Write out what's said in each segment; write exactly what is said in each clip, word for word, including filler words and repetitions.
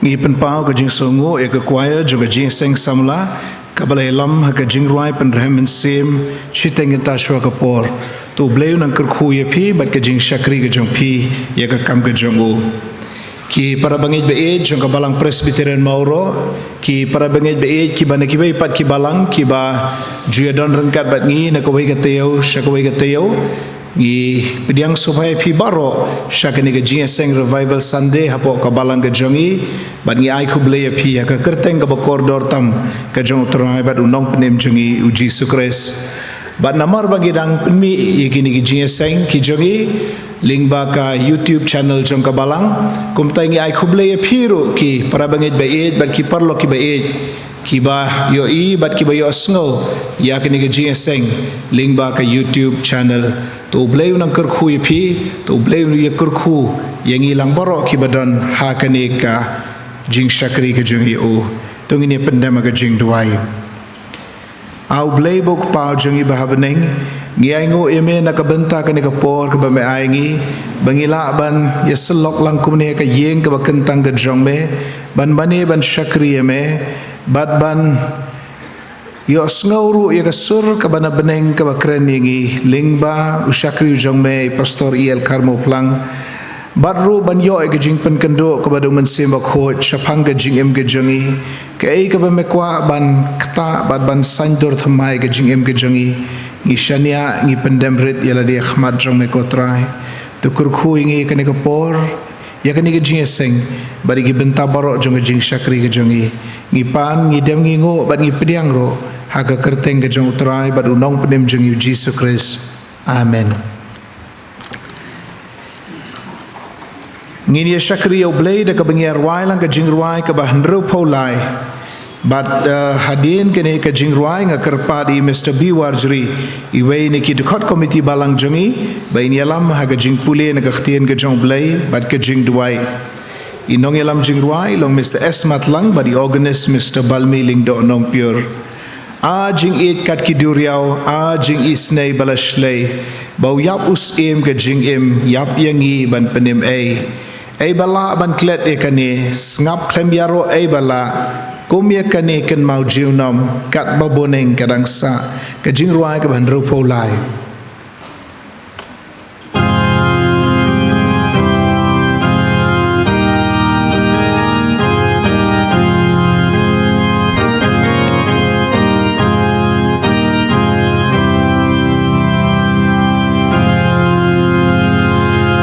Ngi pynpaw ka jingsngewnguh ïa ka choir jong ka Jingïaseng Samla, kaba la ïalam ha ka jingrwai Pynrhem Mynsiem, shiteng kynta shuwa ka por. To U Blei un nang kyrkhu ïa phi, bad ka jingshakri ka jong phi, ïa ka kam ka jong u. Ki para bangeit ba ïeit jong ka Balang Presbyterian Mawroh, ki para bangeit ba ïeit kiba na kiwei pat ki balang, kiba ju ïadon ryngkat bad ngi na kawei ka taïew sha kawei ka taïew. Ngi pdiang sngewbha ïa phi baroh sha kane ka Jingïaseng Revival Sunday hapoh ka balang ka jong ngi, bad ngi ai khublei ïa phi ha ka kyrteng kaba kordor tam ka jong U Trai bad U Nongpynim jong ngi U Jisu Khrist. Bad namar ba ngi dang pynmih ïa kine ki jingïaseng ki jong ngi lyngba ka YouTube channel jong ka balang, kumta ngi ai khublei ïa phi ruh ki para bangeit ba ïeit bad ki paralok kiba ïeit, kiba ïohi bad kiba ïohsngew ïa kane ka jingïaseng lyngba ka YouTube channel. To U Blei un nang kyrkhu ïa phi, to U Blei un ïa kyrkhu ïa ngi lang baroh kiba don ha kane ka jingshakri ka jong ngi ïa u. To ngin ïa pyndem ha ka jingduwai. A U Blei ba U Kpa jong ngi ba ha bneng, ngi ainguh ïa me na ka bynta kane ka por kaba me ai ngi, ba ngi lah ban ïasyllok lang kumne ha ka ïing kaba kyntang ka jong me, ban mane ban shakri ïa me, bad ban ïohsngew ruh ïa ka sur kaba na bneng kaba kren ïa ngi, lyngba u shakri u jong me, i Pastor E L Kharmawphlang. Bad ruh ban ïoh ïa ka jingpynkynduh kaba da U Mynsiem Bakhuid shaphang ka jingim ka jong ngi. Kaei kaba me kwah ban ktah bad ban saiñdur thymmai ka jingim ka jong ngi. Ngi shaniah, ngi pyndem rit ïa lade ha khmat jong me ko Trai. To kyrkhu ïa ngi kane ka por, ïa kane ka jingïaseng, bad ïa ki bynta baroh jong ka jingshakri ka jong ngi. Ngi pan, ngi dem, ngi nguh bad ngi pdiang ruh ha ka kyrteng ka jong U Trai bad U Nongpynim jong ngi U Jisu Khrist. Amen. Ngin ïa shakri ïa U Blei da kaba ngi ïa rwai lang ka jingrwai kaba hynriewphew lai. Bad, eh, hadien kane ka jingrwai nga kyrpad ïa i Mister B Warjri, iwei na ki dkhot komiti balang jong ngi, ba in ïalam ha ka jingpule na ka ktien ka jong U Blei bad ka jingduwai. I nongïalam jingrwai long Mister S Matlang bad i organist Mister Balmi Lyngdoh Nongpyiur. A jingïeit kat ki duriaw, a jingisynei ba la shlei, ba u ïap u syiem ka jingim, ïap ïa ngi ban pynim ei. Ei ba lah ban klet ïa kane, sngap khlem ïaroh ei ba lah, kum ïa kane kynmaw junom, katba bneng ka dang sah, ka jingrwai kaba hynriewphew lai.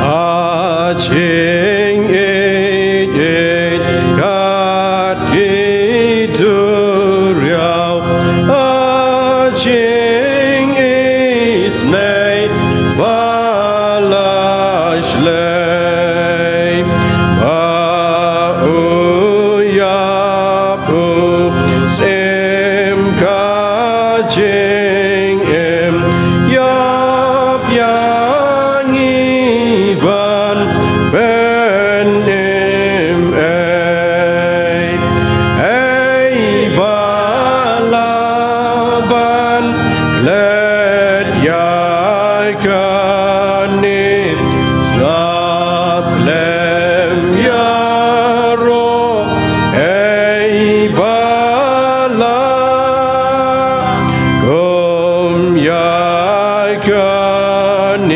A jingïeit kat ki duriaw, a jingisynei ba la shlei, ba u ïap u syiem ka jingim, ïap ïa ngi ban pynim ei, ei ba lah ban klet ïa kane, sngap khlem ïaroh ei ba lah, kum ïa kane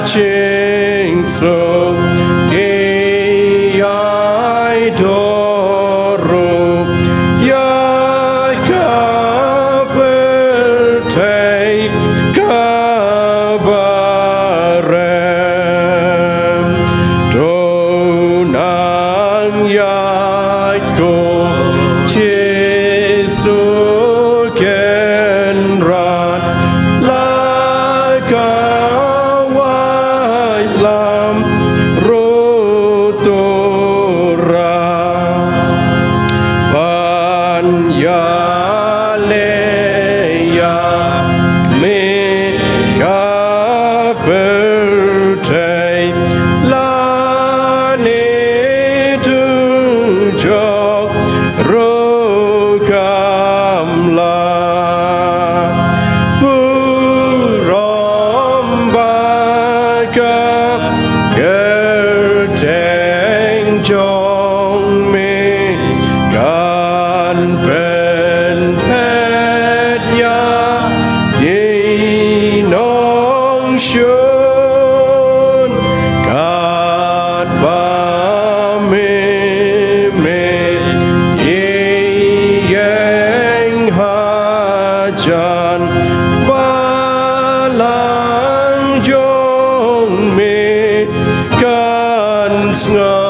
Sing suk ïa i doru ïa ka pyrthei kaba rem. To nang ïa ko Jisu Kynrad la ka waitlam ruh to rah ban ïaleh ïa me ka pyrthei lane tu jok ruh kam lah burom ba ka kyrteng jong me kan pynpeit ïa ki nongshun katba me me ïeng hajan balang jong me kan sngewhun.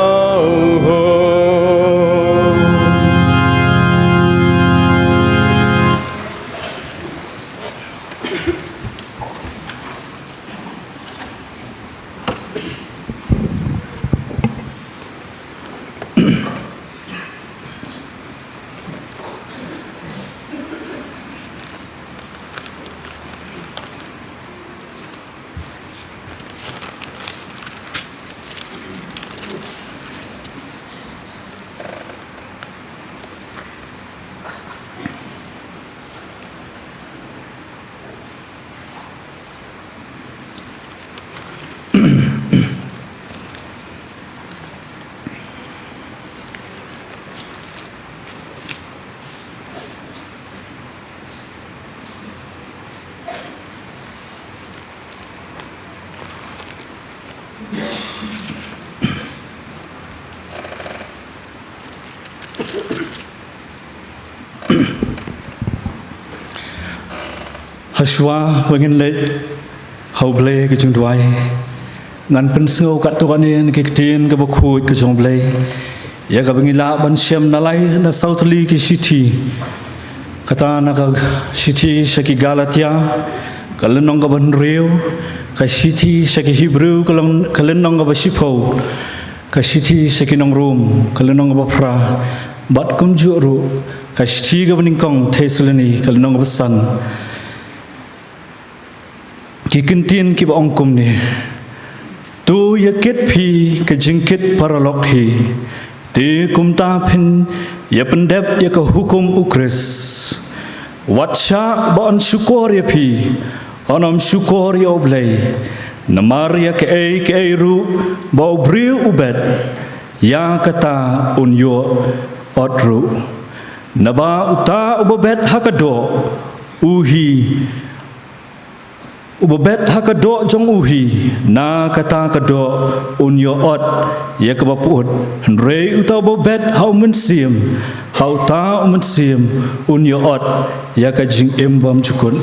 Hashwa ba ngin leit ha U Blei ka jingduwai, ngan pynsngew katto katne na ki ktien kaba khuid ka jong U Blei, ïa kaba ngi lah ban shem na lai na saw tylli ki shithi. Kata na ka shithi sha ki Galatia, ka lynnong kaba hynriew, ka shithi sha ki Hebru, ka lynnong kaba shiphew, ka shithi sha ki nong Rom, ka lynnong kaba phra, bad kumjuh ruh ka shithi kaba nyngkong Thessaloni, ka lynnong kaba san. Ki kyntien kiba ong kumne: To ïakit phi ka jingkit paralok hi, te kumta phin ïapyndep ïa ka hukum U Khrist. Wat shah ba yn shukor ïa phi, yn ym shukor ïa U Blei, namar ïa kaei kaei ruh ba u briew u bet, ïa kata un ïoh ot ruh. Naba uta uba bet ha ka doh, u hi, uba bet ha ka doh jong u hi, na kata ka doh un ïoh ot ïa kaba pyut. Hynrei uta uba bet ha U Mynsiem, ha uta U Mynsiem un ïoh ot ïa ka jingim bymjukut.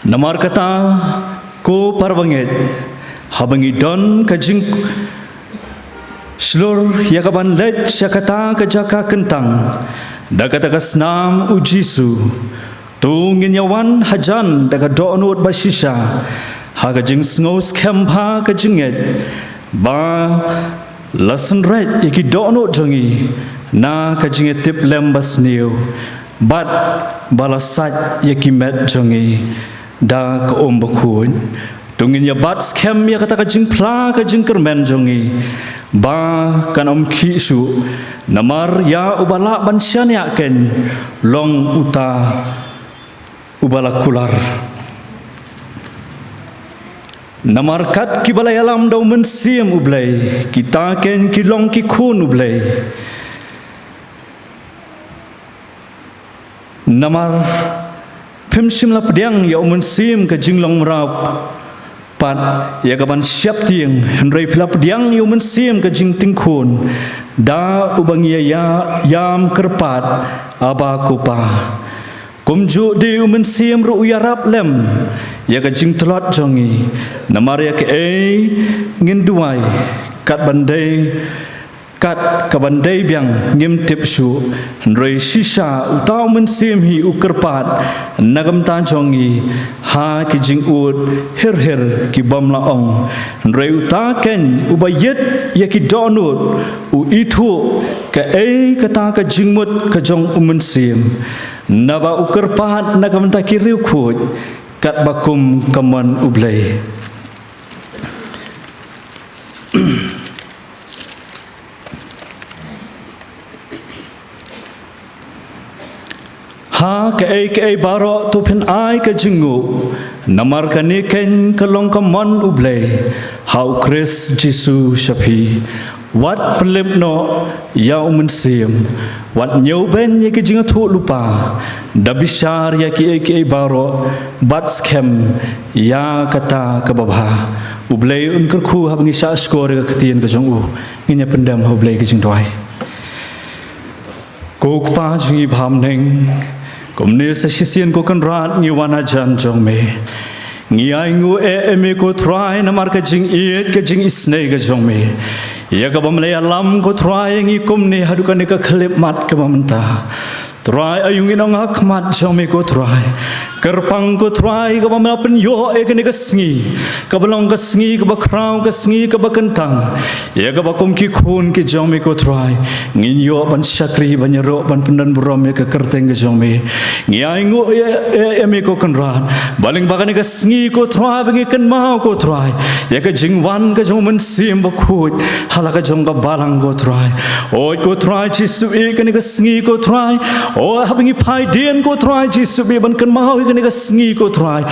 Namar kata, ko para bangeit, haba ngi don ka jingshlur ïa kaban leit sha kata ka jaka kyntang da kata ka snam U Jisu, to ngin ïawan hajan da ka dohnud ba shisha, ha ka jingsngew skhem bha ka jingngeit ba la synreit ïa ki dohnud jong ngi na ka jingïatiplem basniew, bad ba la sait ïa ki met jong ngi da ka um bakhuid. To ngin ïa bat skhem ïa kata ka jingphla ka jingkyrmen jong ngi ba kan ym khih shuh, namar ïa uba lah ban shaniah keiñ long uta uba la kular. Namar kat kiba la ïalam da U Mynsiem U Blei, kita keiñ ki long ki khun U Blei. Namar phim shym la pdiang ïa U Mynsiem ka jinglong mraw pat ïa ka ban sheptieng, hynrei phi la pdiang ïa u Mynsiem ka jingtingkhun, da uba ngi ïa, ïa ïam kyrpad, Aba Ko Pa. Kumjuh de u Mynsiem ruh u ïarap lem ïa ka jingtlot jong ngi, namar ïa kaei ngin duwai, kat ban dei, kat ka ban dei biang ngim tip shuh, hynrei shisha uta u Mynsiem hi u kyrpad na ka bynta jong ngi ha ki jingud hir hir ki bym la ong. Hynrei uta ken uba ïit ïa ki dohnud u ithuh kaei kata ka jingmut ka jong u Mynsiem, naba u kyrpad na ka bynta ki riewkhuid katba kum ka mon U Blei. Ha kaei kaei baroh to phin ai ka jingnguh, namar kane ken ka long ka mon U Blei ha u Khrist Jisu sha phi. Wat pynlip noh ïa u Mynsiem, wat ñiewbeiñ ïa ki jingïathuhlypa, da bishar ïa kiei kiei baroh, bad skhem ïa kata kaba bha. U Blei un kyrkhu haba ngi shah shkor ïa ka ktien ka jong u. Ngin ïa pyndem ha U Blei ka jingduwai. Ko Kpa jong ngi ba ha bneng, kumne sa shisien ko Kynrad ngi wan hajan jong me. Ngi ainguh eh ïa me ko Trai namar ka jingïeit ka jingisynei ka jong me, ïa kaba me la ïalam ko Trai ïa ngi kumne haduh kane ka khyllipmat kaba mynta. Trai, aïu ngin ong ha khmat jong me ko Trai. Kyrpang ko Trai kaba me la pynïoh ïa kane ka sngi, kaba long ka sngi kaba khraw, ka sngi kaba kyntang, ïa kaba kum ki khun ki jong me ko Trai ngin ïoh ban shakri, ban ïaroh, ban pyndonburom ïa ka kyrteng ka jong me. Ngi ainguh ïa, ïa, ïa me ko Kynrad ba lyngba kane ka sngi ko Trai ba ngi kynmaw ko Trai ïa ka jingwan ka jong u Mynsiem Bakhuid ha la ka jong ka balang ko Trai. Oi ko Trai Jisu, ïa kane ka sngi ko Trai, o haba ngi phai dien ko Trai Jisu, ïa ban kynmaw ïa kane ka sngi ko Trai,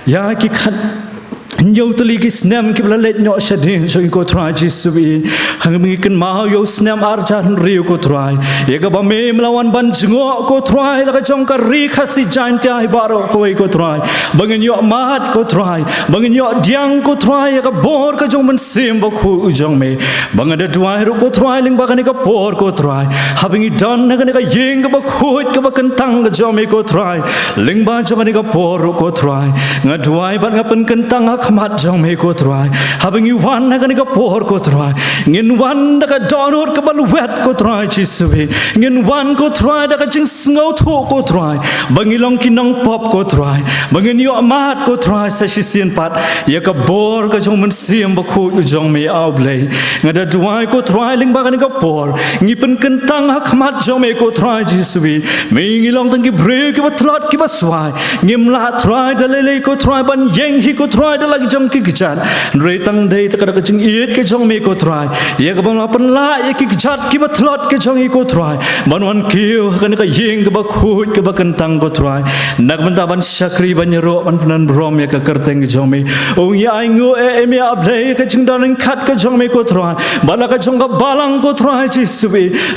ïa ki khathynñiew tylli ki snem kiba la leit noh shadien jong ngi ko Trai Jisu, ïa haba ngi kynmaw ïa u snem arhajar hynriew ko Trai, ïa kaba me me la wan ban jngoh ko Trai la ka jong ka ri Khasi Jaiñtia baroh kawei ko Trai, ba ngin ïoh mad ko Trai, ba ngin ïoh diang ko Trai ïa ka bor ka jong u Mynsiem Bakhuid u jong me. Ba nga da duwai ruh ko Trai lyngba kane ka por ko Trai, haba ngi don ha kane ka ïing kaba khuid kaba kyntang ka jong me ko Trai, lyngba jong kane ka por ruh ko Trai, nga duwai bad nga pynkyntang ha khmat jong me ko Trai, haba ngi wan ha kane ka por ko Trai, ngin wan da ka dohnud kaba lwet ko Trai Jisu, ngin wan ko Trai da ka jingsngewthuh ko Trai ba ngi long ki nongpop ko Trai, ba ngin ïoh mad ko Trai sa shisien pat ïa ka bor ka jong u Mynsiem Bakhuid u jong me, A Blei. Nga da duwai ko Trai lyngba kane ka por, ngi pynkyntang ha khmat jong me ko Trai Jisu, me ngi long tang ki briew kiba tlot kiba swai, ngim lah Trai da lei lei ko Trai ban ïeng hi ko Trai da la ki jong ki kjat, hynrei tang dei da ka, da ka jingïeit ka jong me ko Trai, ïa kaba me la pynlah ïa ki kjat kiba tlot ka jong ngi ko Trai, ban wan kiew ha kane ka ïing kaba khuid kaba kyntang ko Trai, na ka bynta ban shakri, ban ïaroh, ban pyndonburom ïa ka kyrteng ka jong me. O ngi ainguh eh ïa me A Blei ïa ka jingdon ryngkat ka jong me ko Trai bad la ka jong ka balang ko Trai Jisu,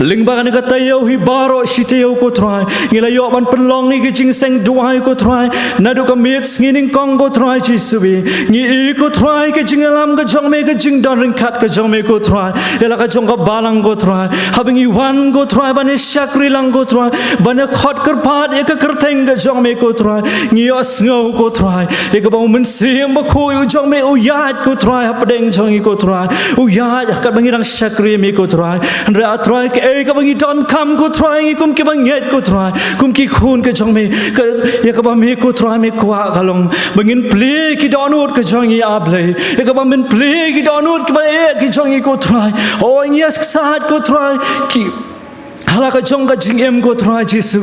lyngba kane ka taïew hi baroh shi taïew ko Trai, ngi la ïoh ban pynlong ïa ka jingseng duwai ko Trai naduh ka miet sngi nyngkong ko Trai Jisu, ngi i ko Trai ka jingïalam ka jong me, ka jingdon ryngkat ka jong me ko Trai ïa la ka jong ka balang ko Trai, haba ngi wan ko Trai ban ïa shakri lang ko Trai, ban ïa khot kyrpad ïa ka kyrteng ka jong me ko Trai, ngi ïohsngew ko Trai ïa kaba u Mynsiem Bakhuid u jong me u ïaid ko Trai hapdeng jong ngi ko Trai, u ïaid ha kaba ngi dang shakri ïa me ko Trai. Hynrei A Trai, kaei kaba ngi donkam ko Trai, ngi kum kiba ngeit ko Trai, kum ki khun ka jong me, ka, ïa kaba me ko Trai me kwah ka long ba ngin plie ki dohnud ka jong ngi A Blei, ïa kaba men plie ki dohnud kiba eh ki jong ngi ko Trai. O ngi ïa ksaid ko Trai, ki ha la ka jong ka jingim ko Trai Jisu,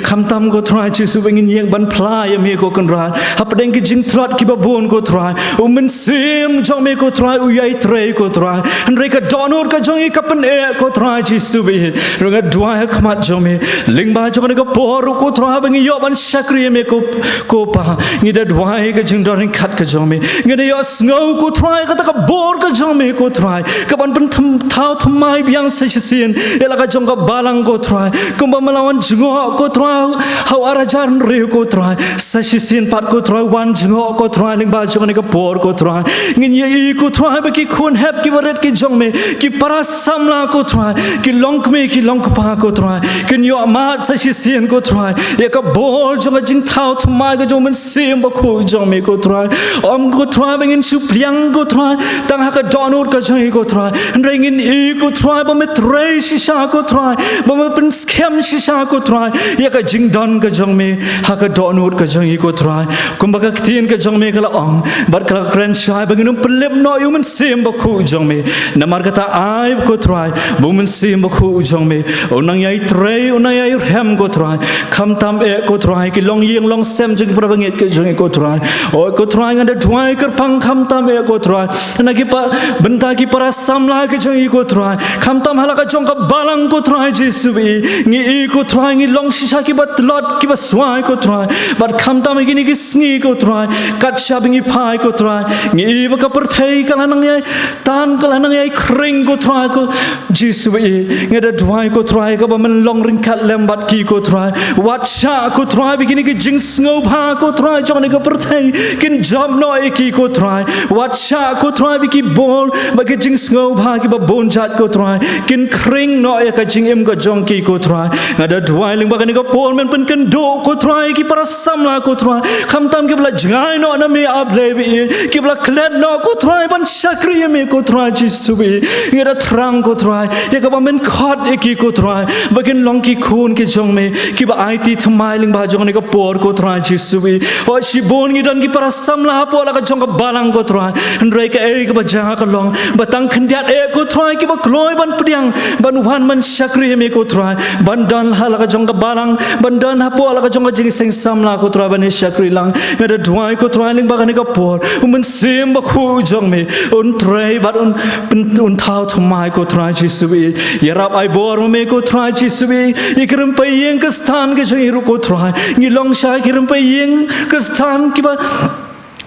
khamtam ko Trai Jisu ngin ïeng ban phla ïa me ko Kynrad hapdeng ki jingtlot kiba bun ko Trai. U Mynsiem jong me ko Trai u ïai trei ko Trai, hynrei ka dohnud ka jong ngi ka pyneh ko Trai Jisu. Nga duwai ha khmat jong me lyngba jong kane ka por ruh ko Trai ba ngi ïoh ban shakri ïa me ko, ko Pa, ngi da duwai ka jingdon ryngkat ka jong me, ngi da ïohsngew ko Trai kata ka bor ka jong me ko Trai kaban pynthymmai, thaw thymmai biang sa shisien ïa la ka jong ka balang lang, ko Trai. Kumba me la wan jngoh, ko Trai, ha u ar hajar hynriew, ko Trai. Sa shisien pat, ko Trai, wan jngoh, ko Trai, lyngba jong kane ka por, ko Trai. Ngin ïohi, ko Trai, ba ki khun hep, ki barit ki jong me, ki para samla, ko Trai, ki long kmie, ki long kpa, ko Trai, kin ïoh mad sa shisien, ko Trai, ïa ka bor jong ka jingthaw thymmai ka jong u Mynsiem Bakhuid jong me, ko Trai. Ym, ko Trai, ba ngin shu pdiang, ko Trai, tang ha ka dohnud ka jong ngi, ko Trai. Hynrei ngin ïohi, ko Trai, ba me trei shisha, ko Trai, ba me pynskhem shisha, ko Trai, ïa ka jingdon ka jong me ha ka dohnud ka jong ngi, ko Trai. Kumba ka ktien ka jong me ka la ong bad ka la kren shai, ba ngin ym pynlip noh ïa u Mynsiem Bakhuid jong me. Namar kata, ai, ko Trai, ba u Mynsiem Bakhuid jong me un nang ïai trei, un nang ïai rhem, ko Trai. Khamtam eh, ko Trai, ki longïing longsem jong ki para bangeit ki jong ngi, ko Trai. Oi, ko Trai, nga da duwai kyrpang, khamtam eh, ko Trai, na ki pa, bynta ki para samla ki jong ngi, ko Trai. Khamtam ha la ka jong ka balang, ko Trai Jisu i. Ngi i, ko Trai, ngi long shisha kiba tlot, kiba swai, ko Trai. Bad khamtam ha kine ki sngi, ko Trai, kat shaba ngi phai, ko Trai, ngi i ba ka pyrthei ka la nang ïai tan, ka la nang ïai khring, ko Trai, ko Jisu i. Nga da duwai, ko Trai, kaba men long ryngkat lem bad ki, ko Trai. Wat shah, ko Trai, ba kine ki jingsngewbha, ko Trai, jong kane ka pyrthei kin jop noh ïa ki, ko Trai. Wat shah, ko Trai, ba ki bor, ba ki jingsngewbha kiba bun jait, ko Trai, kin khring noh ïa ka jingim ka jong ki, ko Trai. Nga da duwai lyngba kane ka por, men pynkynduh, ko Trai, ki para samla, ko Trai, khamtam kiba la jngai noh na me, A Blei, ba i, kiba la klet noh, ko Trai, ban shakri ïa me, ko Trai Jisu i. Nga da thrang, ko Trai, ïa kaba men khot ïa ki, ko Trai, ba kin long ki khun ki jong me, kiba aiti thymmai lyngba jong kane ka por, ko Trai Jisu i. Oi, shibun ngi don ki para samla hapoh la ka jong ka balang, ko Trai. Hynrei kaei kaba jia ka long ba tang khyndiat eh, ko Trai, kiba kloi ban pdiang, ban wan ban shakri ïa me, ko Trai, ban don ha la ka jong ka balang, ban don hapoh la ka jong ka jingïaseng samla, ko Trai, ban ïa shakri lang. Nga da duwai, ko Trai, lyngba kane ka por, u Mynsiem Bakhuid jong me un trei bad un, un, un thaw thymmai, ko Trai Jisu i. Ïarap ai bor ma me, ko Trai Jisu i, ïa ki rympei ïing Khristan ki jong ngi ruh, ko Trai. Ngi long shisha ki rympei ïing Khristan kiba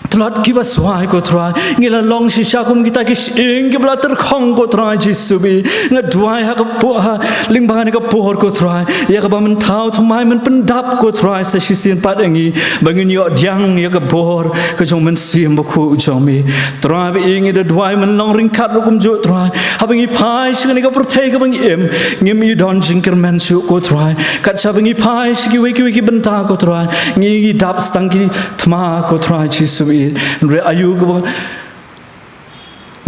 tlot, kiba swai, ko Trai. Ngi la long shisha kum kita ki shyieng kiba la tyrkhong, ko Trai Jisu i. Nga duwai ha ka por, ha lyngba kane ka por, ko Trai, ïa kaba men thaw thymmai, men pyndap, ko Trai, sa shisien pat ïa ngi, ba ngin ïoh pdiang ïa ka bor ka jong u Mynsiem Bakhuid jong me. Trai, ba i, ngi da duwai men long ryngkat ruh kumjuh, Trai. Haba ngi phai sha kane ka pyrthei kaba ngi im, ngim i don jingkyrmen shuh, ko Trai. Kat shaba ngi phai sha kiwei kiwei ki bynta, ko Trai, ngi, ngi dap sa tang ki thma, ko Trai Jisu i. Hynrei aïu kaba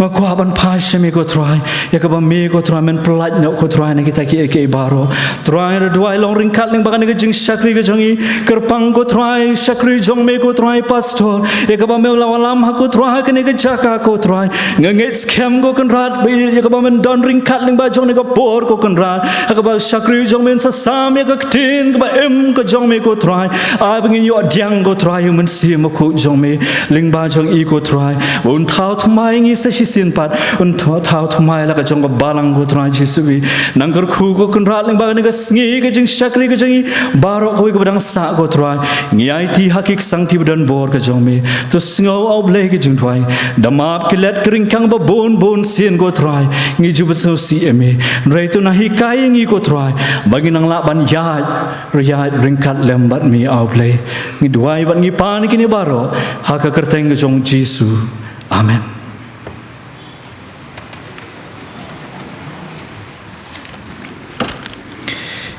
nga kwah ban phai sha me, ko Trai, ïa kaba me, ko Trai, men pyllait noh, ko Trai, na kita kiei kiei baroh. Trai, nga da duwai long ryngkat lyngba kane ka jingshakri ka jong i. Kyrpang, ko Trai, shakri jong me, ko Trai, pastor, ïa kaba me la wallam ha, ko Trai, ha kane ka jaka, ko Trai. Nga ngeit skhem, ko Kynrad, ba ïa kaba men don ryngkat lyngba jong kane ka por, ko Kynrad, ha kaba shakri jong me un sa sam ïa ka ktien kaba im ka jong me, ko Trai. Ai ba ngin ïoh pdiang, ko Trai, ïa u Mynsiem Bakhuid jong me lyngba jong i, ko Trai, ba un thaw thymmai ïa ngi sa shisien pat, un thaw, thaw thymmai la ka jong ka balang, ko Trai Jisu i. Nang kyrkhu, ko Kynrad, lyngba kane ka sngi ka jingshakri ka jong i, baroh kawei kaba dang sah, ko Trai. Ngi aiti ha ki ksangti ba don bor ka jong me. To sngew, A Blei, ka jingduwai. Da map ki let ki ryngkang ba bun bun sien, ko Trai, ngi ju pynsngewsih ïa me. Hynrei to nang hikai ïa ngi, ko Trai, ba ngin nang lah ban ïaid, ïaid ryngkat lem bad me, A Blei. Ngi duwai bad ngi pan ïa kine baroh ha ka kyrteng ka jong u Jisu. Amen.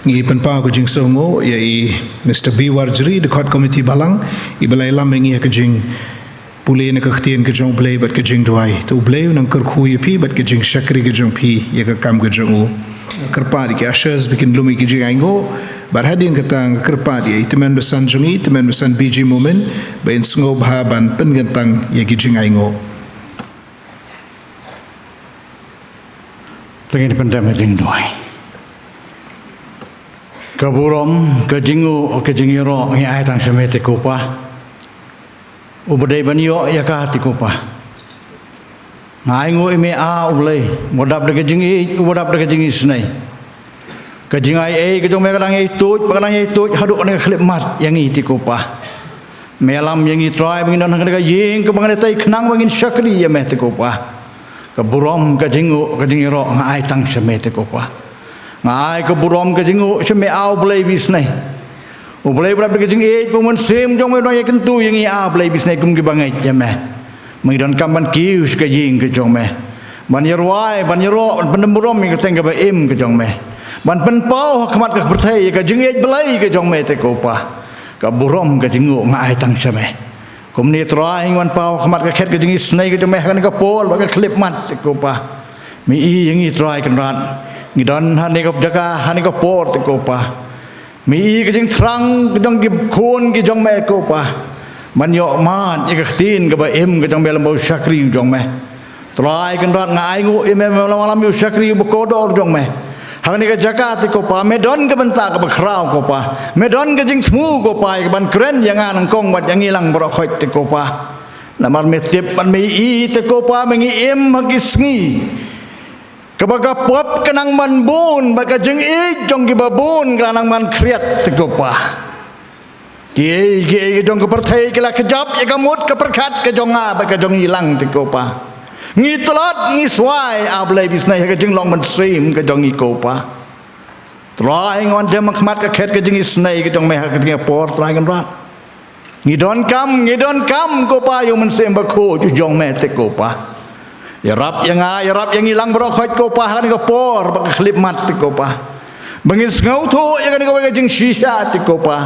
Ngi pynpaw ka jingsngewnguh ïa i Mister B Warjri, dkhot komiti balang, iba la ïalam ïa ngi ha ka jingpule na ka ktien ka jong U Blei bad ka jingduwai. To U Blei un nang kyrkhu ïa phi bad ka jingshakri ka jong phi ïa ka kam ka jong u. Nga kyrpad ïa ki ushers ba kin lum ïa ki jingainguh. Bad hadien kata nga kyrpad ïa i tymmen basan jong ngi, tymmen basan B G Momin, ba in sngewbha ban pynkyntang ïa ki jingainguh. Te ngin pyndem ha ka jingduwai. Ka burom, ka jingnguh, ka jingïaroh ngi ai tang sha me, te ko Pa. Uba dei ban ïoh ïa ka, te ko Pa. Nga ainguh ïa me, A U Blei, uba dap da ka jingïeit, uba dap da ka jingisynei. Ka jingaiei ka jong me ka dang ïai tuid, ba ka dang ïai tuid haduh kane ka khyllipmat ïa ngi, te ko Pa. Me ïalam ïa ngi, Trai, ba ngin don ha kane ka ïing kaba ngi dei tei khnang ba ngin shakri ïa me, te ko Pa. Ka burom, ka jingnguh, ka jingïaroh nga ai tang sha me, te ko Pa. Nga ai ka burom ka jingnguh sha me, A Blei bisnei. U Blei ba rap da ka jingïeit bad u Mynsiem jong me, u dang ïakyntu ïa ngi, A Blei bisnei, kum kiba ngeit ïa me. Ma ngi donkam ban kiew sha ka ïing ka jong me, ban ïarwai, ban ïaroh, ban pyndem burom ïa ka kyrteng kaba im ka jong me, ban pynpaw ha khmat ka pyrthei ïa ka jingïeit Blei ka jong me, te ko Pa. Ka burom ka jingnguh nga ai tang sha me. Kumne Trai, ngi wan paw ha khmat ka khet ka jingisynei ka jong me ha kane ka por bad ka khyllipmat, te ko Pa. Me ïohi ïa ngi Trai Kynrad. Ngi don ha kane ka jaka, ha kane ka por, te ko Pa. Me ïohi ka jingthrang ka jong ki khun ki jong me, ko Pa, ban ïoh mad ïa ka ktien kaba im ka jong me lyngba u shakri u jong me. Trai Kynrad, nga ainguh ïa me, me long ïa u shakri uba kordor jong me. Ha kane ka jaka, te ko Pa, me don ka bynta kaba khraw, ko Pa. Me don ka jingthmu, ko Pa, ïa kaban kren ïa nga nyngkong bad ïa ngi lang baroh khoit, te ko Pa. Namar me tip bad me ïohi, te ko Pa, ba ngi im ha ki sngi kaba ka pop ka nang ban bun bad ka jingïeit jong kiba bun ka nang ban khriat, te ko Pa. Kiei kiei ki jong ka pyrthei ki la kjap ïa ka mut ka pyrkhat ka jong nga bad ka jong ngi lang, te ko Pa. Ngi tlot, ngi swai, A Blei bisnei, ha ka jinglong mynsiem ka jong ngi, ko Pa. Trai, ngi wan dem ha khmat ka khet ka jingisynei ka jong me ha kane ka por, Trai Kynrad. Ngi donkam, ngi donkam, ko Pa, ïa u Mynsiem Bakhuid u jong me, te ko Pa. Ïarap ïa nga, ïarap ïa ngi lang baroh khoit, ko Pa, ha kane ka por bad ka khyllipmat, te ko Pa. Ba ngin sngewthuh ïa kane kawei ka jingshisha, te ko Pa.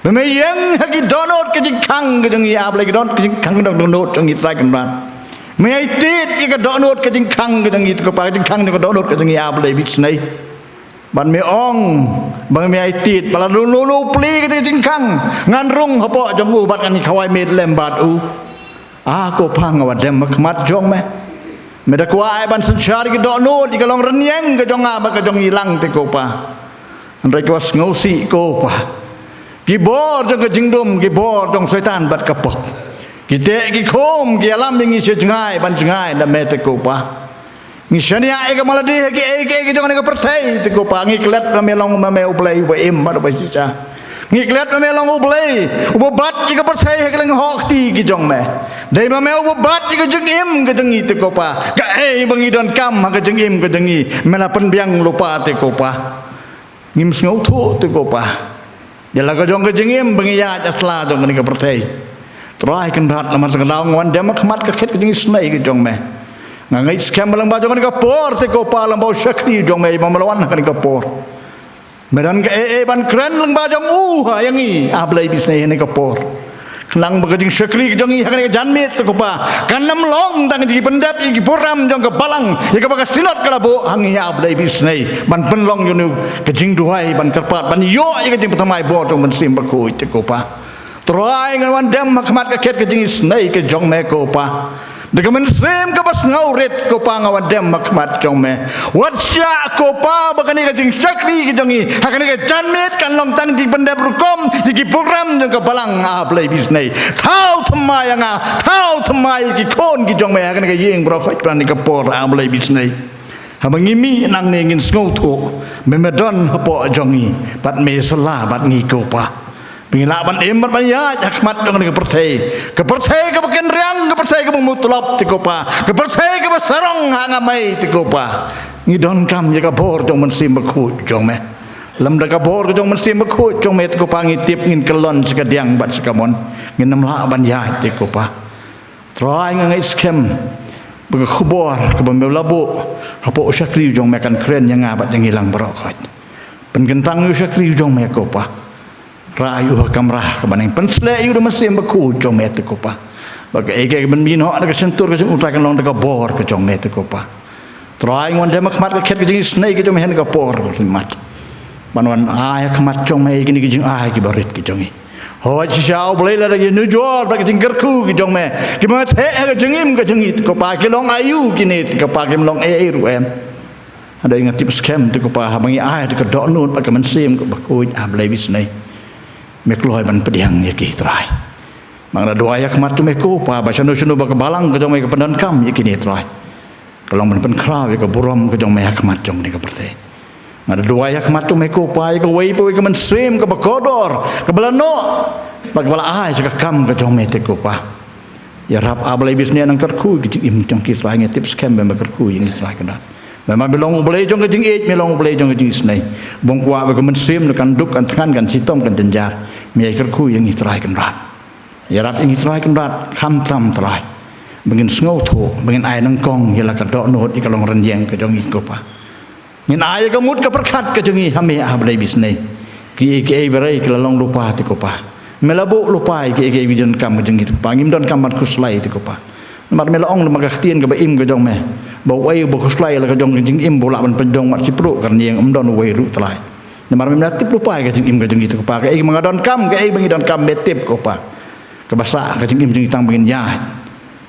Ba me ïeng ha ki dohnud ka jingkhang ka jong ngi, A Blei, ki dohnud ka jingkhang, dohnud jong ngi, Trai Kynrad. Me ai tied ïa ka dohnud ka jingkhang ka jong ngi, te ko Pa, ka jingkhang jong ka dohnud ka jong ngi, A Blei bisnei. Bad me ong, ba me ai tied, ba la dei u plie ka jingkhang, ngan rung hapoh jong u bad ngan ïa khawai miet lem bad u. A ko Pa, nga wan dem ha khmat jong me. Me da kwah ban synshar ïa ki dohnud, ïa ka long rynïeng ka jong nga bad ka jong ngi lang, te ko Pa. Hynrei ki ba sngewsih, ko Pa, ki bor jong ka jingdum, ki bor jong Soitan bad ka pop, ki teh, ki khum, ki ïalam ïa ngi sha jngai ban jngai na me, te ko Pa. Ngi shaniah ïa ka malade ha kiei kiei ki jong kane ka pyrthei, te ko Pa. Ngi klet ba me long ma me U Blei uba im bad uba shisha. Ngi klet ba me long U Blei uba bat ïa ka pyrthei ha ki lyngkhuh kti ki jong me. Dei ma me uba bat ïa ka jingim ka jong ngi, te ko Pa. Kaei ba ngi donkam ha ka jingim ka jong ngi, me la pynbiang lypa, te ko Pa. Ngim sngewthuh, te ko Pa, ïa la ka jong ka jingim ba ngi ïaid ha sla jong kane ka pyrthei. Trai Kynrad, namar kata ka daw nga wan dem ha khmat ka khet ka jingisynei ka jong me. Nga ngeit skhem ba lyngba jong kane ka por, te ko Pa, lyngba u shakri jong me ba me la wan ha kane ka por, me don kaei kaei ban kren lyngba jong u ha ïa ngi, A Blei bisnei, ha kane ka por. Khnang ba ka jingshakri ka jong ngi ha kane ka janmiet, te ko Pa, kan ym long tang ka jingpyndep ïa ki program jong ka balang, ïa kaba ka Synod ka la buh ha ngi, A Blei bisnei, ban pynlong ïa une u ka jingduwai, ban kyrpad, ban ïoh ïa ka jingpynthymmai bor jong u Mynsiem Bakhuid, te ko Pa. Trai, ngan wan dem ha khmat ka khet ka jingisynei ka jong me, ko Pa, da ka mynsiem kaba sngewrit, ko Pa, nga wan dem ha khmat jong me. Wat shah, ko Pa, ba kane ka jingshakri ka jong ngi ha kane ka janmiet kan long tang jingpyndep rukom ïa ki program jong ka balang, A Blei bisnei. Thaw thymmai ïa nga, thaw thymmai ïa ki khun ki jong me ha kane ka ïing baroh khoit, ha kane ka por, A Blei bisnei. Haba ngi mih nangne, ngin sngewthuh ba me don hapoh jong ngi bad me sla bad ngi, ko Pa. Ba ngin lah ban im bad ban ïaid ha khmat jong kane ka pyrthei, ka pyrthei kaba kynriang, ka pyrthei kaba mutlop, te ko Pa, ka pyrthei kaba sarong ha nga, me, te ko Pa. Ngi donkam ïa ka bor jong u Mynsiem Bakhuid jong me. Lymda ka bor ka jong u Mynsiem Bakhuid jong me, te ko Pa, ngi tip ngin kyllon sha kadiang bad sha kamon. Ngin ym lah ban ïaid, te ko Pa. Trai, nga ngeit skhem ba ka khubor kaba me la buh hapoh u shakri jong me kan kren ïa nga bad ïa ngi lang baroh khoit. Pynkyntang ïa u shakri jong me, ko Pa. Rah ïa u ha ka kamra kaba neng, pynsleh ïa u da u Mynsiem Bakhuid jong me, te ko Pa. Ba kaei kaei kaban mih noh na ka shyntur ka jong u, Trai, kan long da ka bor ka jong me, te ko Pa. Trai, ngi wan dem ha khmat ka khet ka jingisynei ka jong me ha kane ka por, ko Pa, ban wan ai ha khmat jong me ïa kine ki jingai kiba rit ki jong ngi. Hooid, shisha, A Blei, lada ki nujor bad ki jingkyrkhu ki jong me kiba me theh ha ka jingim ka jong ngi, te ko Pa, ki long aïu kine, te ko Pa, kim long ei ei ruh em. Hynrei nga tip skhem, te ko Pa, haba ngi ai da ka dohnud bad ka mynsiem kaba khuid, A Blei bisnei, me kloi ban pdiang ïa ki, Trai. Nga da duwai ha khmat jong me, ko Pa, ba shano shano ba ka balang ka jong me ka pyndonkam ïa kine, Trai, ka long ban pynkhraw ïa ka burom ka jong me ha khmat jong kane ka pyrthei. Nga da duwai ha khmat jong me, ko Pa, ïa kawei pa kawei ka mynsiem kaba kordor, kaba la noh, bad kaba la ai sha ka kam ka jong me, te ko Pa. Ïarap, A Blei bisnei, nang kyrkhu ïa ka jingim jong ki, Trai, nga tip skhem ba me kyrkhu ïa ngi, Trai Kynrad. Me ma me long U Blei jong ka jingïeit, me long U Blei jong ka jingisynei. Bym kwah ba ka mynsiem kan duk, kan thngan, kan shitom, kan jynjar. Me ïai kyrkhu ïa ngi Trai Kynrad. Ïarap ïa ngi Trai Kynrad, khamtam Trai. Ba ngin sngewthuh, ba ngin ai nyngkong ïa la ka dohnud, ïa ka long rynïeng ka jong ngi ko Pa. Ngin ai ïa ka mut ka pyrkhat ka jong ngi ha me, ah Blei ba isynei. Kiei kiei baroh ki la long lypa te ko Pa. Me la buh lypa ïa kiei kiei ki jingdonkam ka jong ngi te ko Pa. Ngim donkam ban khuslai te ko Pa. Namar me la ong lyngba ka ktien kaba im ka jong me, ba uei uba khuslai ïa la ka jong ka jingim ba u lah ban pynjong mat shipruh ka rynïeng, ym don uwei ruh Trai. Namar me la tip lypa ïa ka jingim ka jong ngi te ko Pa. Kaei ba nga donkam, kaei ba ngi donkam me tip ko Pa. Kaba sah ka jingim jong ngi tang ba ngin ïaid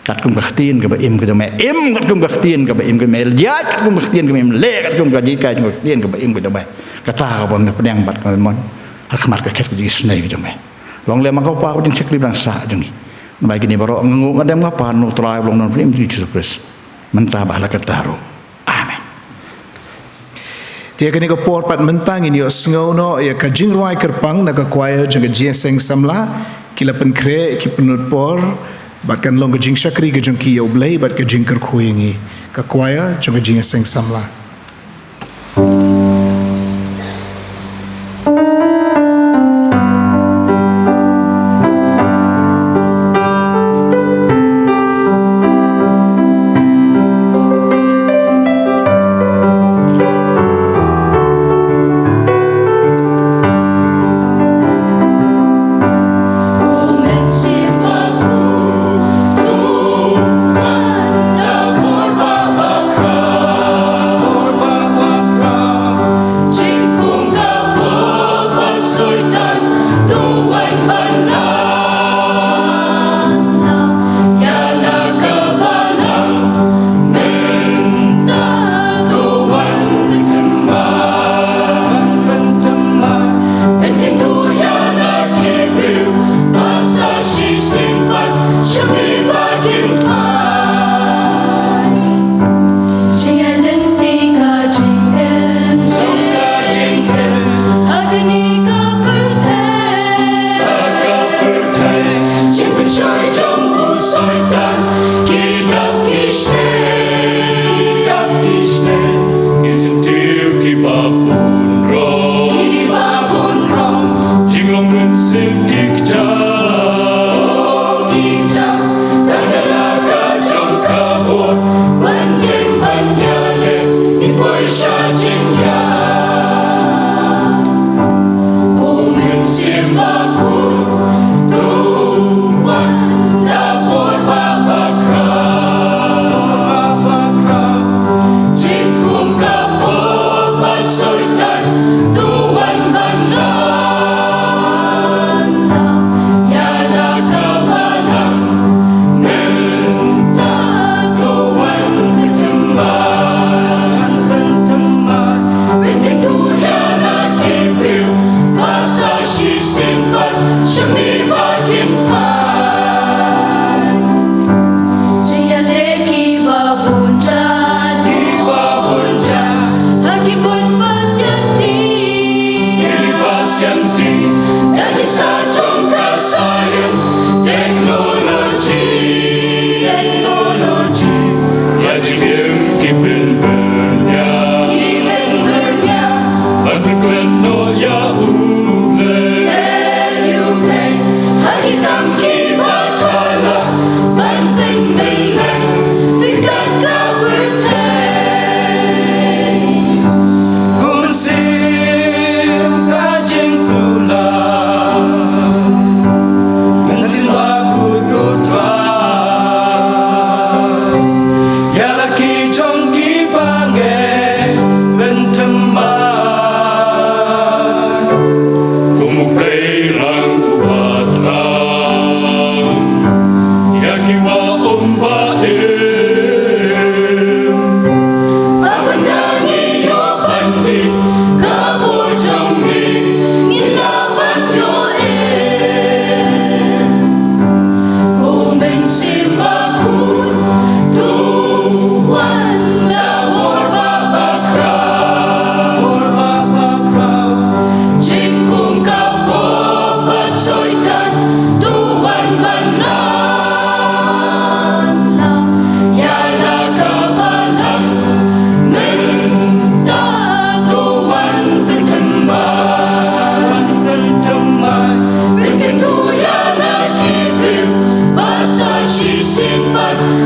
katkum ka ktien kaba im ka jong me. Im katkum ka ktien kaba im ka jong me. Ïaid katkum ka ktien kaba im. Leh katkum ka jinghikai jong ka ktien kaba im ka jong me. Kata kaba me pdiang bad kaba me mon ha khmat ka khet ka jingisynei ka jong me. Long lem ma ko Pa ka jingshakri ba dang sah jong ngi. Namar kine baroh nga nguh nga dem nga pan U Trai ba long nongpynim jong ngi Jisu Khrist, mynta bad ha la karta ruh. Amen. Te ïa kane ka por pat mynta ngin ïohsngew noh ïa ka jingrwai kyrpang na ka choir jong ka Jingïaseng Samla. Ki la pynkhreh, ki pynlut por bad kan long ka jingshakri ka jong ki ïa U Blei bad ka jingkyrkhu ïa ngi. Ka choir jong ka Jingïaseng Samla.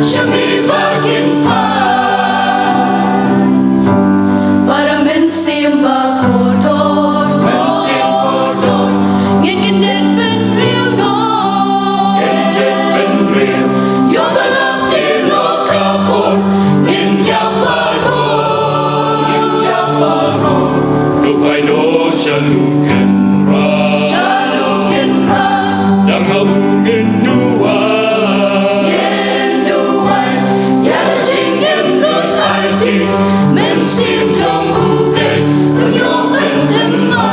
Shami ba kin pha. Para mynsiem ba kordor. Mynsiem kordor. Ngin kyndit bynriew noh. Kyndit bynriew. Ïoh ba lap ti noh ka por. Ngin ïap baroh. Ngin ïap baroh. To pai noh sha Lukynrah. Sha Lukynrah. Dang ha u ngin duwai. Ngin duwai. Ïa ka jingim lut aiti. Mynsiem jong U Blei. Pynïoh pynthymmai.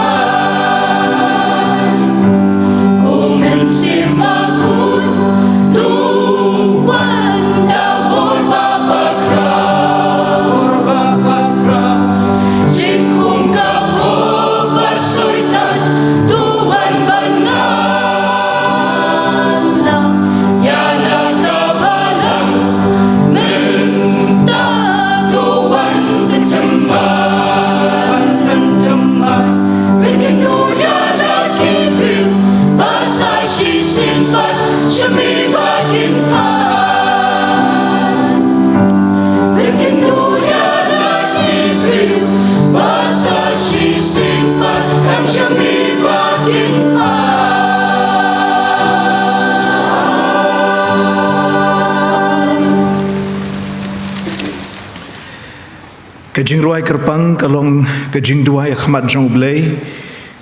Ko Mynsiem Bakhuid. To wan da bor ba bakra. Bor ba bakra. Jingkhum ka bor ba Soitan. To wan ban nang lang ïa la ka balang. Mynta to wan pynthymmai. Wan pynthymmai. Pynkynduh ïa la ki briew ba sa shisien pat shami ba kin pha. Pynkynduh ïa la ki briew ba sa shisien pat kan shami ba kin pha. Ka jingrwai kyrpang ka long ka jingduwai ha khmat jong U Blei.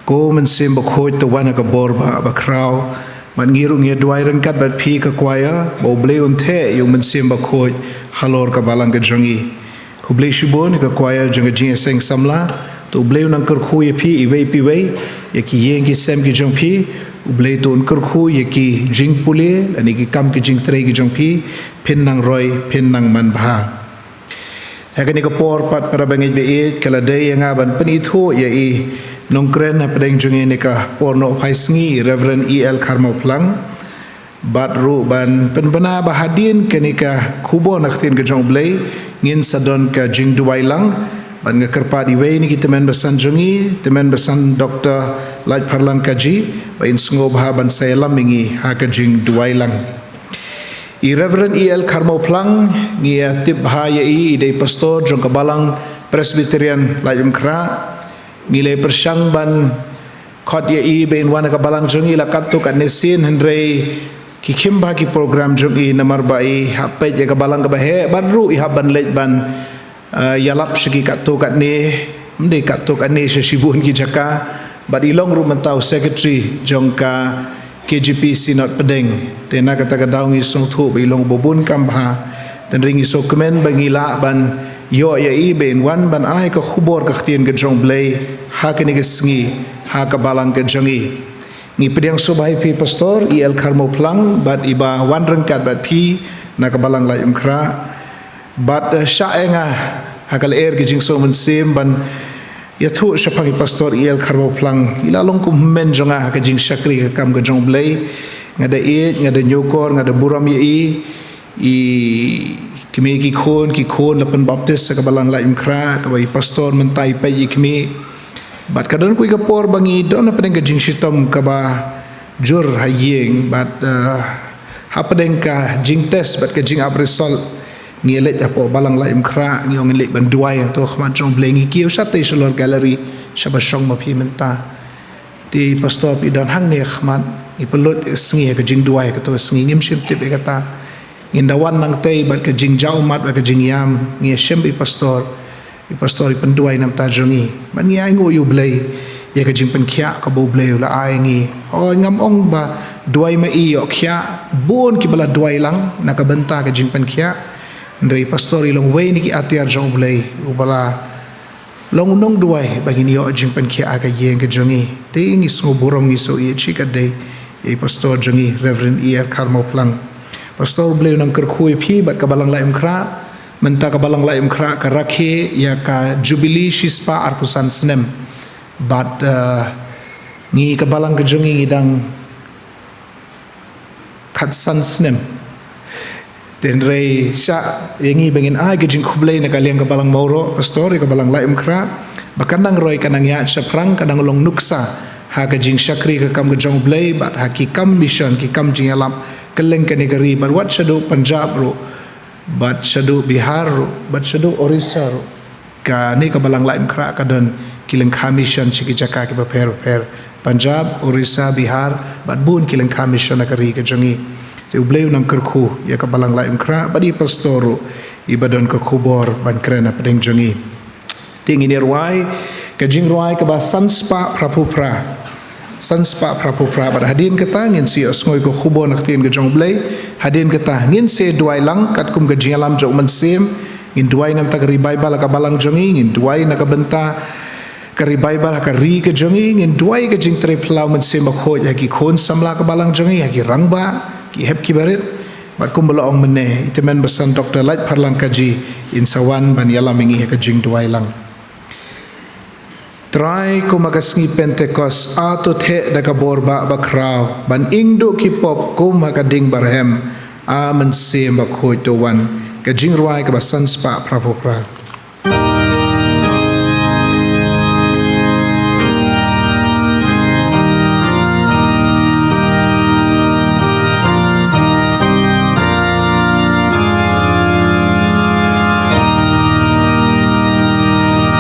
Ko Mynsiem Bakhuid, to wan ha ka bor ba bakhraw. Bad ngi ruh ngi duwai ryngkat bad phi ka choir ba U Blei un theh ïa U Mynsiem Bakhuid halor ka balang ka jong ngi. Khublei shibun ka choir jong ka Jingïaseng Samla. To U Blei un nang kyrkhu ïa phi iwei pa iwei, ïa ki ïing ki sem ki jong phi. U Blei to un kyrkhu ïa ki jingpule lane ki kam ki jingtrei ki jong phi, phin nang roi, phin nang manbha. Ha kane ka por pat, para bangeit ba ïeit, ka la dei ïa nga ban pynithuh ïa i nongkren hapdeng jong ngi ha kane ka por nohphai sngi, Reverend E L Kharmawphlang. Bad ruh ban pynbna ba hadien kane ka khubor na ka ktien ka jong U Blei, ngin sa don ka jingduwai lang. Bad nga kyrpad iwei na ki tymmen basan jong ngi, tymmen basan Doktor Laitpharlang Kaji, ba in sngewbha ban sa ïalam ïa ngi ha ka jingduwai lang. I Reverend E L Kharmawphlang, ngi ïa tip bha ïa i, i dei pastor jong ka Balang Presbyterian Laitumkhrah. Ngi la pyrshang ban khot ïa i ba in wan ha ka balang jong i la katto katne sien, hynrei ki khim bha ki program jong i namar ba i hap peit ïa ka balang kaba heh, bad ruh i hap ban leit ban, eh, ïalap sha ki katto katne, ym dei katto katne, sha shibun ki jaka, bad i long ruh mynta u secretary jong ka K J P Synod Pdeng. Te na kata ka daw ngi sngewthuh ba i long uba bun kam bha. Te hynrei ngi sngewkmen ba ngi lah ban ïoh ïa i ba in wan ban ai ka khubor ka ktien ka jong U Blei ha kane ka sngi ha ka balang ka jong i. Ngi pdiang sngewbha ïa phi Pastor E L Kharmawphlang bad iba wan ryngkat bad phi na ka Balang Laitumkhrah. Bad, eh, shah ïa nga ha ka lyer ka jingsngewmynsiem ban ïathuh shaphang i Pastor E L Kharmawphlang. I la long kum hynmen jong nga ha ka jingshakri ka kam ka jong U Blei. Nga da ïeit, nga da ñiewkor, nga da burom ïa i. I kmie ki khun, ki khun la pynbaptis ha ka Balang Laitumkhrah, kaba i Pastor mynta i peit i kmie. Bad ka don kawei ka por ba ngi don hapdeng ka jingshitom kaba jur ha ïing, bad, eh, hapdeng ka jingtest bad ka jingap result, ngi leit hapoh Balang Laitumkhrah, ngi ong ngi leit ban duwai hangto ha khmat jong U Blei, ngi kiew shatei shalor gallery, shaba shong ma phi mynta. Te Pastor, phi don hangne ha khmat, ngi pynlut ïa ka sngi, ïa ka jingduwai kato ka sngi, ngim shym tip ïa kata. Ngin da wan nangtei bad ka jingjaw mat bad ka jingïam, ngi ïashem bad i Pastor. I Pastor i pynduwai na ka bynta jong ngi. Bad ngi ainguh ïa U Blei ïa ka jingpynkhiah kaba U Blei u la ai ïa ngi. Hooid, ngam ong ba duwai ma i ïoh khiah, bun kiba la duwai lang na ka bynta ka jingpynkhiah. Hynrei Pastor i long uwei na ki atiar jong U Blei uba la long u nongduwai ba ngin ïoh jingpynkhiah ha ka ïing ka jong ngi. Te ngi sngewburom, ngi sngewïeit shikatdei ïa i Pastor jong ngi, Reverend E L Kharmawphlang. Pastor, U Blei u nang kyrkhu ïa phi bad ka Balang Laitumkhrah. Mynta ka Balang Laitumkhrah ka rakhe ïa ka Jubilee shispah arphew san snem. Bad, eh, ngi ka balang ka jong ngi ngi dang khatsan snem. Te hynrei shah ïa ngi ba ngin ai ka jingkhublei na ka liang ka Balang Mawroh, Pastor, ïa ka Balang Laitumkhrah, ba kan nang roi, kan nang ïaid shaphrang, kan nang long nuksa ha ka jingshakri ka kam ka jong U Blei, bad ha ki kam mission, ki kam jingïalap kylleng kane ka ri, bad wat shaduh Punjab ruh, bad shaduh Bihar ruh, bad shaduh Orissa ruh. Kane ka Balang Laitumkhrah ka don ki lyngkha mission sha ki jaka kiba pher bapher. Punjab, Orissa, Bihar, bad bun ki lyngkha mission ha ka ri ka jong ngi. Te U Blei un nang kyrkhu ïa ka Balang Laitumkhrah, bad i pastor ruh, iba don ka khubor ban kren hapdeng jong ngi. Te ngin ïa rwai ka jingrwai kaba san spah phra phew phra. San spah phra phew phra, bad hadien kata ngin sa ïohsngew ïa ka khubor na ka ktien ka jong U Blei. Hadien kata ngin sa duwai lang katkum ka jingïalam jong U Mynsiem. Ngin duwai na ka bynta ka revival ha ka balang jong ngi, ngin duwai na ka bynta ka revival ha ka ri ka jong ngi, ngin duwai ka jingtrei phyllaw U Mynsiem Bakhuid ha ki khun samla ka balang jong ngi, ha ki rangbah, ki hep ki barit. Bad kumba la ong mynne, i tymmen basan Doktor Laitpharlang Kaji in sa wan ban ïalam ïa ngi ha ka jingduwai lang. Trai, kum ha ka sngi Pentekost, a to theh da ka bor ba bakhraw, ban ingduh ki pop kum ha ka ding barhem, a Mynsiem Bakhuid to wan. Ka jingrwai kaba san spah phra phew phra.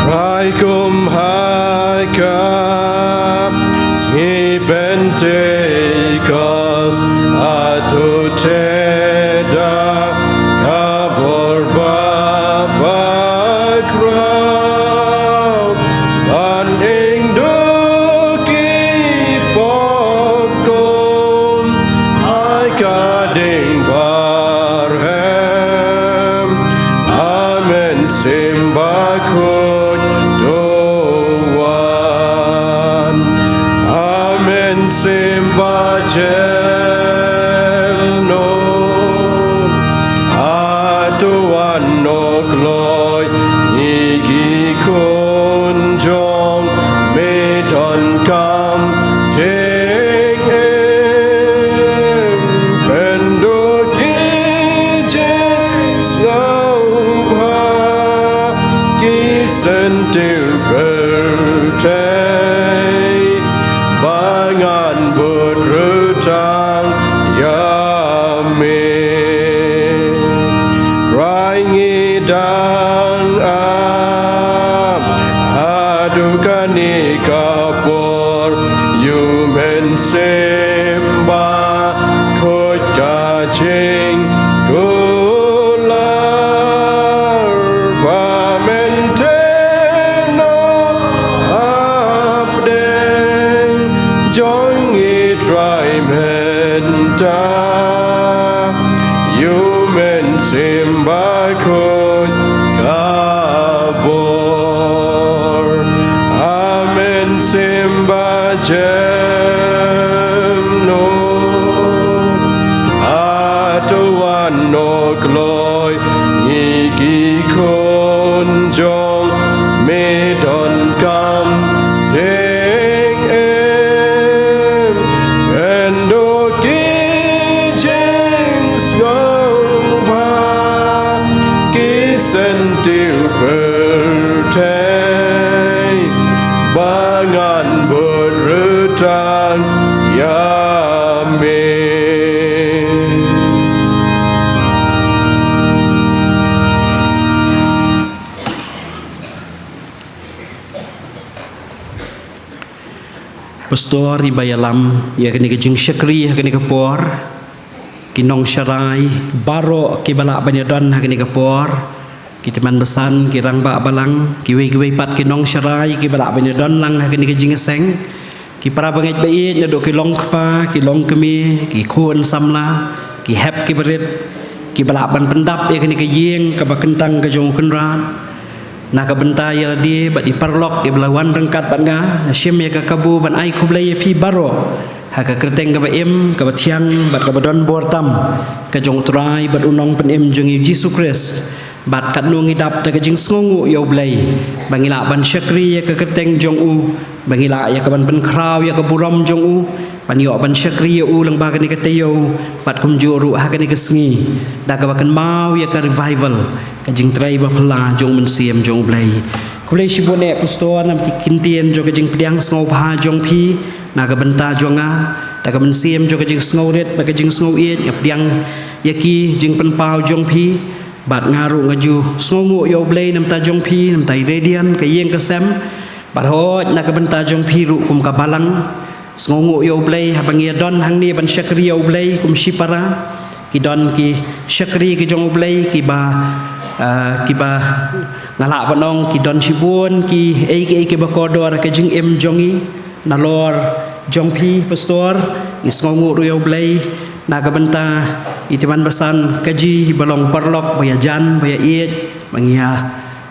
Trai, kum ha ka sngi Pentekost, a to theh da ka bor ba bakhraw, ban ingduh ki pop kum ha ka ding barhem, a Mynsiem Bakhuid to wan. A Mynsiem Bajem Noh, a to wan noh kloi ïa ki khun jong me, donkam jingim, pynduh ki jingsngewbha, ki sentir pyrthei, ba ngan bud ryntang ïa me. Trai, ngi dang ap haduh kane ka por, ïa U Mynsiem Bakhuid ka jingkular ba mynta noh hapdeng jong ngi, Trai, mynta. Ïa U Mynsiem Bakhuid ka bor, a Mynsiem Bajem Noh, a to wan noh kloi ïa ki khun jong me, donkam jingim, pynduh ki jingsngewbha, ki sentir pyrthei, ba ngan bud ryntang ïa me. Pastor, iba ïalam ïa kane ka jingshakri ha kane ka por, ki nongsharai baroh kiba lah ban ïadon ha kane ka por, ki tymmen basan, ki rangbah balang, kiwei kiwei pat ki nongsharai kiba lah ban ïadon lang ha kane ka jingïaseng, ki para bangeit ba ïeit naduh ki longkpa, ki longkmie, ki khun samla, ki hep ki barit, kiba lah ban pyndap ïa kane ka ïing kaba kyntang ka jong U Kynrad. Na ka bynta ïa lade bad i paralok iba la wan ryngkat bad nga, nga shim ïa ka kabu ban ai khublei ïa phi baroh ha ka kyrteng kaba im, kaba thiang bad kaba don bor tam ka jong U Trai bad U Nongpynim jong ngi U Jisu Khrist. Bad katno ngi dap da ka jingsngewnguh ïa U Blei ba ngi lah ban shakri ïa ka kyrteng jong u, ba ngi lah ïa ka ban pynkhraw ïa ka burom jong u, ban ïoh ban shakri ïa u lyngba kane ka taïew, bad kumjuh ruh ha kane ka sngi da kaba kynmaw ïa ka revival, ka jingtrei ba phylla jong U Mynsiem jong U Blei. Khublei shibun eh Pastor, namar ki ktien jong ka jingpdiang sngewbha jong phi na ka bynta jong nga, da ka mynsiem jong ka jingsngewrit bad ka jingsngewieit nga pdiang ïa ki jingpynpaw jong phi. Bad nga ruh nga ju sngewnguh ïa U Blei namar jong phi, namar i Radiant, ka ïing ka sem. Bad hooid na ka bynta jong phi ruh kum ka balang. Sngewnguh ïa U Blei haba ngi ïa don hangne ban shakri ïa U Blei kum shipara. Ki don ki shakri ki jong U Blei kiba, ah, kiba nga lah ban ong ki don shibun kiei kiei kiba kordor ka jingim jong ngi. Nalor jong phi pastor, ngi sngewnguh ruh ïa U Blei na ka bynta i Tymmen Basan Kaji ba long paralok ba ïajan ba ïaieit, ba ngi ïa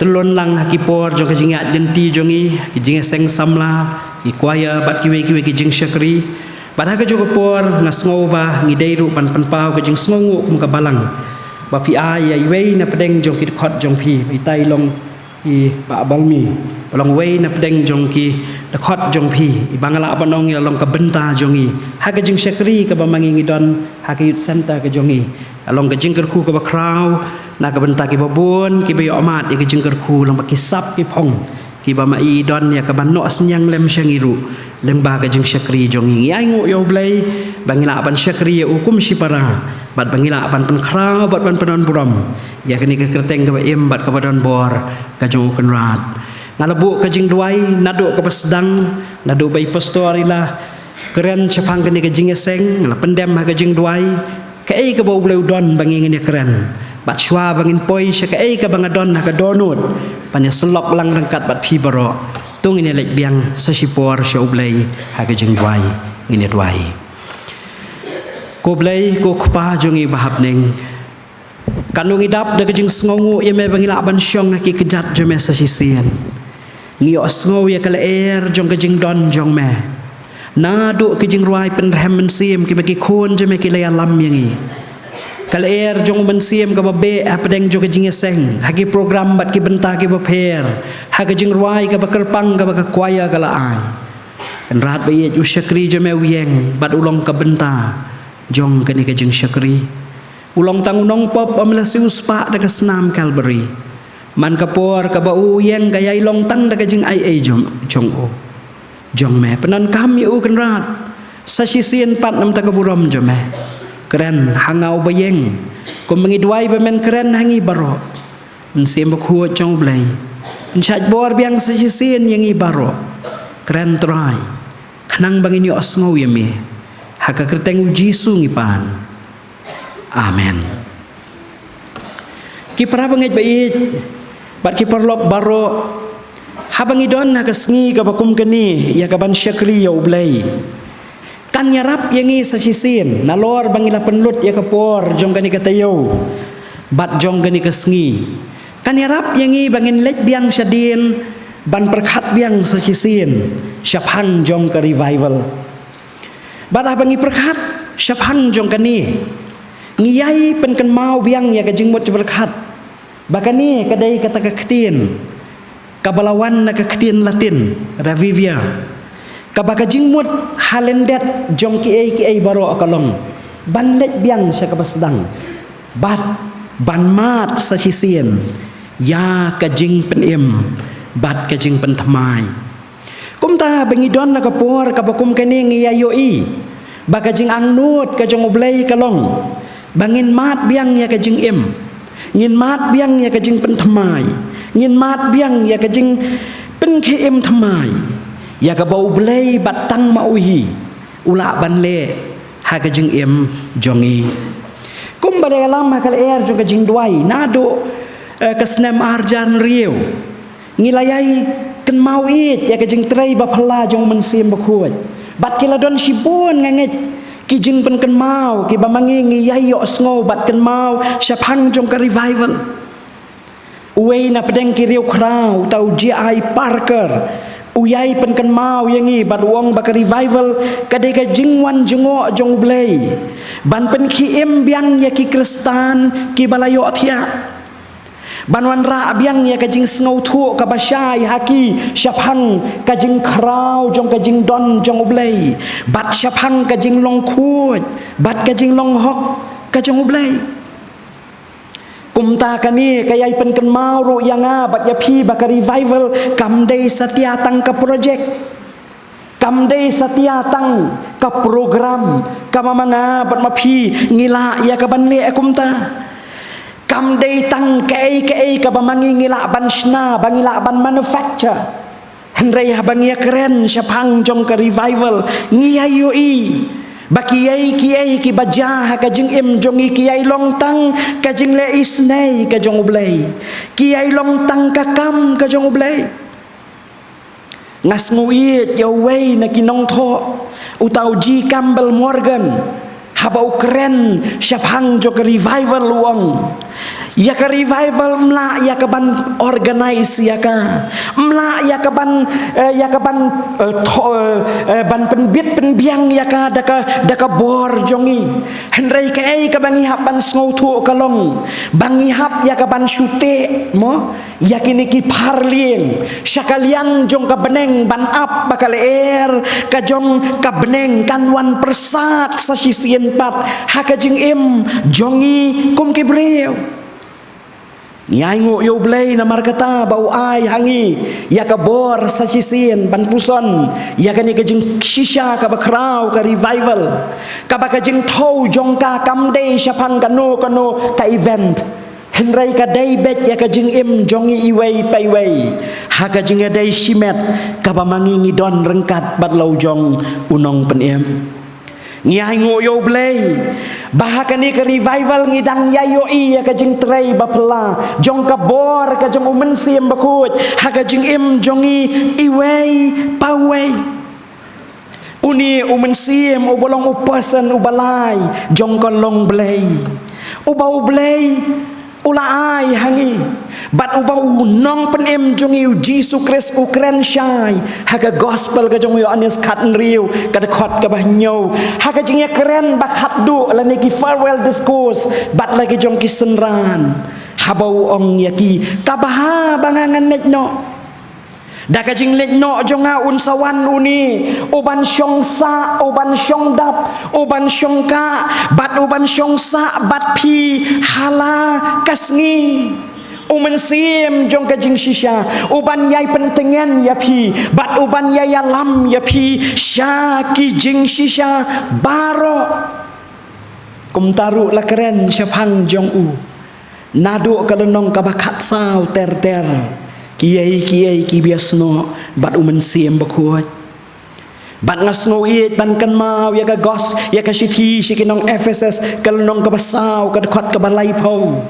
tylluid lang ha ki por jong ka jingïaid lynti jong ngi, ki jingïaseng samla, ki choir bad kiwei kiwei ki jingshakri. Bad ha kajuh ka por nga sngew ba ngi dei ruh ban pynpaw ka jingsngewnguh kum ka balang ba phi ai ïa iwei na pdeng jong ki dkhot jong phi, itai long i Bah Balmi, ba long wei na pdeng jong ki dkhot jong phi, iba nga lah ban ong i la long ka bynta jong ngi ha ka jingshakri kaba ma ngi ngi don ha ka youth center ka jong ngi. Ka long ka jingkyrkhu kaba khraw na ka bynta kiba bun kiba ïohmad ïa ka jingkyrkhu, long ba ki sap ki phong kiba ma i don ïa kaban noh synñiang lem sha ngi ruh lyngba ka jingshakri jong ngi. Ngi ainguh ïa U Blei ba ngi lah ban shakri ïa u kum shipara, bad ba ngi lah ban pynkhraw bad ban pyndonburom ïa kane ka kyrteng kaba im bad kaba don bor ka jong U Kynrad. Nga la buh ka jingduwai naduh kaba sdang, naduh ba i pastor i la kren shaphang kane ka jingïaseng, nga la pyndem ha ka jingduwai kaei kaba U Blei u don ba ngi ngin ïakren. Bad shuwa ba ngin poi sha kaei kaba nga don ha ka dohnud ban ïasyllok lang ryngkat bad phi baroh, to ngin ïaleit biang sa shipor sha U Blei ha ka jingduwai. Ngin ïaduwai. Ko Blei, ko Kpa jong ngi ba ha bneng, katno ngi dap da ka jingsngewnguh ïa me ba ngi lah ban shong ha ki kjat jong me sa shisien. Ngi ïohsngew ïa ka lyer jong ka jingdon jong me. Naduh ki jingrwai pynrhem mynsiem kiba ki khun jong me ki la ïalam ïa ngi. Ka lyer jong u mynsiem kaba beh hapdeng jong ka jingïaseng, ha ki program bad ki bynta kiba pher, ha ka jingrwai kaba kyrpang kaba ka choir ka la ai. Kynrad ba ïeit, u shakri jong me u ïeng bad u long ka bynta jong kane ka jingshakri. U long tang u nongpop ba me la siewspah da ka snam Calvary. Man ka por kaba u ïeng ka ïai long tang da ka jingaiei jong, jong u, jong me. Pyndonkam ïa u Kynrad sa shisien pat namar ka burom jong me. Kren ha nga uba ïeng, kumba ngi duwai ba men kren ha ngi baroh. Mynsiem Bakhuid jong U Blei, pynshait bor biang sa shisien ïa ngi baroh. Kren Trai, khnang ba ngin ïohsngew ïa me. Ha ka kyrteng U Jisu ngi pan. Amen. Ki para bangeit ba ïeit bad ki paralok baroh, haba ngi don ha ka sngi kaba kum kane ïa kaban shakri ïa U Blei, kan ïarap ïa ngi sa shisien nalor ba ngi la pynlut ïa ka por jong kane ka taïew bad jong kane ka sngi. Kan ïarap ïa ngi ba ngin leit biang shadien ban pyrkhat biang sa shisien shaphang jong ka revival. Bad haba ngi pyrkhat shaphang jong kane, ngi ïai pynkynmaw biang ïa ka jingmut jingpyrkhat ba kane ka dei kata ka ktien kaba la wan na ka ktien Latin, revivere, kaba ka jingmut ha lyndet jong kiei kiei baroh ka long ban leit biang sha kaba sdang bad ban mad sa shisien ïa ka jingpynim bad ka jingpynthymmai. Kumta ba ngi don ha ka por kaba kum kane ngi ïa ïohi ba ka jingangnud ka jong U Blei ka long ba ngin mad biang ïa ka jingim, ngin mad biang ïa ka jingpynthymmai, ngin mad biang ïa ka jingpynkhie im thymmai ïa kaba U Blei bad tang ma u hi u lah ban leh ha ka jingim jong ngi. Kumba la ïalam ha ka lyer jong ka jingduwai naduh, eh, ka snem arhajar hynriew, ngi la ïai kynmaw ïeit ïa ka jingtrei ba phylla jong U Mynsiem Bakhuid. Bad ki la don shibun, nga ngeit, ki jingpynkynmaw kiba ma ngi ngi ïai ïohsngew bad kynmaw shaphang jong ka revival. Uwei na pdeng ki riewkhraw, uta u J I Packer, u ïai pynkynmaw ïa ngi bad u ong ba ka revival ka dei ka jingwan jngoh jong U Blei ban pynkhie im biang ïa ki Khristan kiba la ïohthiah. Ban wanrah biang ïa ka jingsngewthuh kaba shai ha ki shaphang ka jingkhraw jong ka jingdon jong U Blei bad shaphang ka jinglong khuid bad ka jinglong hok ka jong U Blei. Kumta kane ka ïai pynkynmaw ruh ïa nga bad ïa phi ba ka revival kam dei satia tang ka projek. Kam dei satia tang ka program kaba ma nga bad ma phi ngi lah ïa kaban leh kumta. Kam dei tang kaei kaei kaba ma ngi ngi lah ban shna, ba ngi lah ban manufacture. Hynrei haba ngi ïakren shaphang jong ka revival, ngi ïa ïohi ba kiei kiei kiba jia ha ka jingim jong ngi ki ïai long tang ka jingleh isynei ka jong U Blei. Ki ïai long tang ka kam ka jong U Blei. Nga sngewieit ïa uwei na ki nongthoh, uta u G Campbell Morgan, haba u kren shaphang jong ka revival, u ong, ïa ka revival ym lah ïa ka ban organize ïa ka, ym lah ïa ka ban, eh, ïa ka ban, eh, tho-, eh, eh, ban pynbit pynbiang ïa ka da ka, da ka bor jong ngi. Hynrei kaei kaba ngi hap ban sngewthuh ka long ba ngi hap ïa ka ban shu teh mo ïa kine ki pharlieng sha ka liang jong ka bneng, ban ap ba ka lyer ka jong ka bneng kan wan pyrsad sa shisien pat ha ka jingim jong ngi kum ki briew. Ngi ainguh ïa U Blei namar kata ba u ai ha ngi ïa ka bor sa shisien ban puson ïa kane ka jingshisha kaba khraw, ka revival, kaba ka jingthew jong ka kam dei shaphang kano kano ka event. Hynrei ka dei beit ïa ka jingim jong ngi iwei pa iwei ha ka jingïadei shimet kaba ma ngi ngi don ryngkat bad la u jong U Nongpynim. Ngi ainguh ïa U Blei ba ha kane ka revival ngi dang ïa ïohi ïa ka jingtrei ba phylla jong ka bor ka jong U Mynsiem Bakhuid ha ka jingim jong ngi iwei pa iwei. Une U Mynsiem uba long u person uba lai jong ka long Blei, uba U Blei u la ai ha ngi, bad uba U Nongpynim jong ngi U Jisu Khrist u kren shai ha ka Gospel ka jong u Ïoannis khathynriew, ka dkhot kaba hynñiew, ha ka jingïakren ba khatduh lane ki farewell discourse bad la ki jong ki synran, haba u ong ïa ki, ka bha ba nga ngan leit noh. Da ka jingleit noh jong nga un sa wan une uban shong sah, uban shong dap, uban shong kah bad uban shong sah bad phi ha la ka sngi. U Mynsiem jong ka jingshisha uban ïai pyntngen ïa phi bad uban ïai ïalam ïa phi sha ki jingshisha baroh. Kumta ruh la kren shaphang jong u naduh ka lynnong kaba khatsaw ter ter, kiei kiei kiba ïasnoh bad U Mynsiem Bakhuid. Bad nga sngewieit ban kynmaw ïa ka gos, ïa ka shithi sha ki nong Ephesus, ka lynnong kaba saw, ka dkhot kaba laiphew,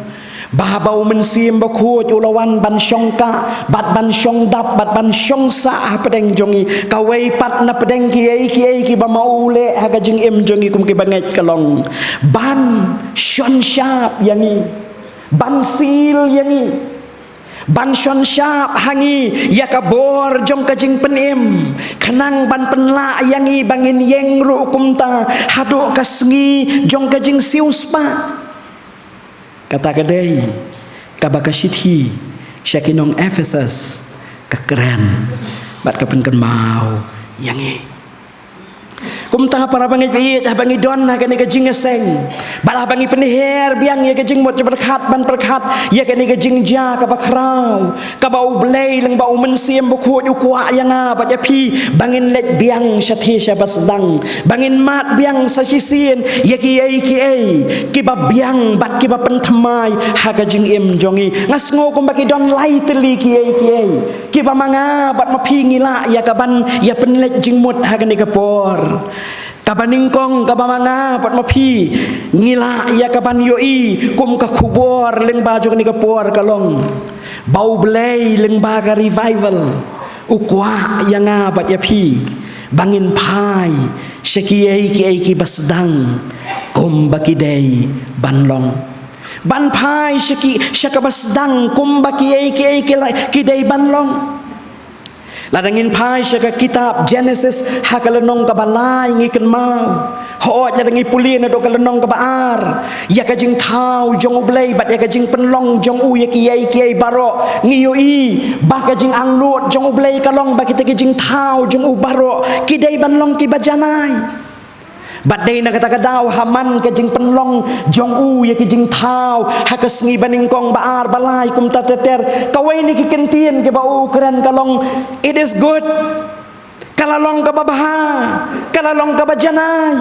ba haba U Mynsiem Bakhuid u la wan ban shong kah bad ban shong dap bad ban shong sah hapdeng jong ngi, kawei pat na pdeng kiei kiei kiba ma u leh ha ka jingim jong ngi kum kiba ngeit ka long ban shon shap ïa ngi, ban seal ïa ngi, ban shon shap ha ngi ïa ka bor jong ka jingpynim, khnang ban pynlah ïa ngi ba ngin ïeng ruh kumta haduh ka sngi jong ka jingsiewspah. Kata ka dei kaba ka shithi sha ki nong Ephesus ka kren bad ka pynkynmaw ïa ngi. Kumta para bangeit, bangeit, haba ngi don ha kane ka jingïaseng bad haba ngi pynher biang ïa ka jingmut jingpyrkhat ban pyrkhat ïa kane ka jingjia kaba khraw, kaba U Blei lyngba U Mynsiem Bakhuid u kwah ïa nga bad ïa phi ba ngin leit biang shathie shaba sdang, ba ngin mad biang sa shisien ïa kiei kiei kiba biang bad kiba pynthymmai ha ka jingim jong ngi. Nga sngew kumba ki don lai tylli kiei kiei kiba ma nga bad ma phi ngi lah ïa ka ban ïa pynleit jingmut ha kane ka por. Kaba nyngkong kaba ma nga bad ma phi ngi lah ïa ka ban ïohi kum ka khubor lyngba jong kane ka por ka long ba U Blei lyngba ka revival u kwah ïa nga bad ïa phi ba ngin phai sha kiei kiei kiba sdang kumba ki dei ban long. Ban phai sha ki, sha kaba sdang kumba kiei kiei ki la, ki dei ban long. Lada ngin phai sha ka kitab Genesis ha ka lynnong kaba lai ngi kynmaw, hooid lada ngi pule naduh ka lynnong kaba ar, ïa ka jingthaw jong U Blei bad ïa ka jingpynlong jong u ïa kiei kiei baroh, ngi ïohi ba ka jingangnud jong U Blei ka long ba kita ki jingthaw jong u baroh ki dei ban long kiba janai. Bad dei na kata ka daw ha man ka jingpynlong jong u ïa ki jingthaw ha ka sngi ba nyngkong, ba ar, ba lai, kumta ter ter, kawei na ki kyntien kiba u kren ka long, "It is good." Ka la long kaba bha, ka la long kaba janai.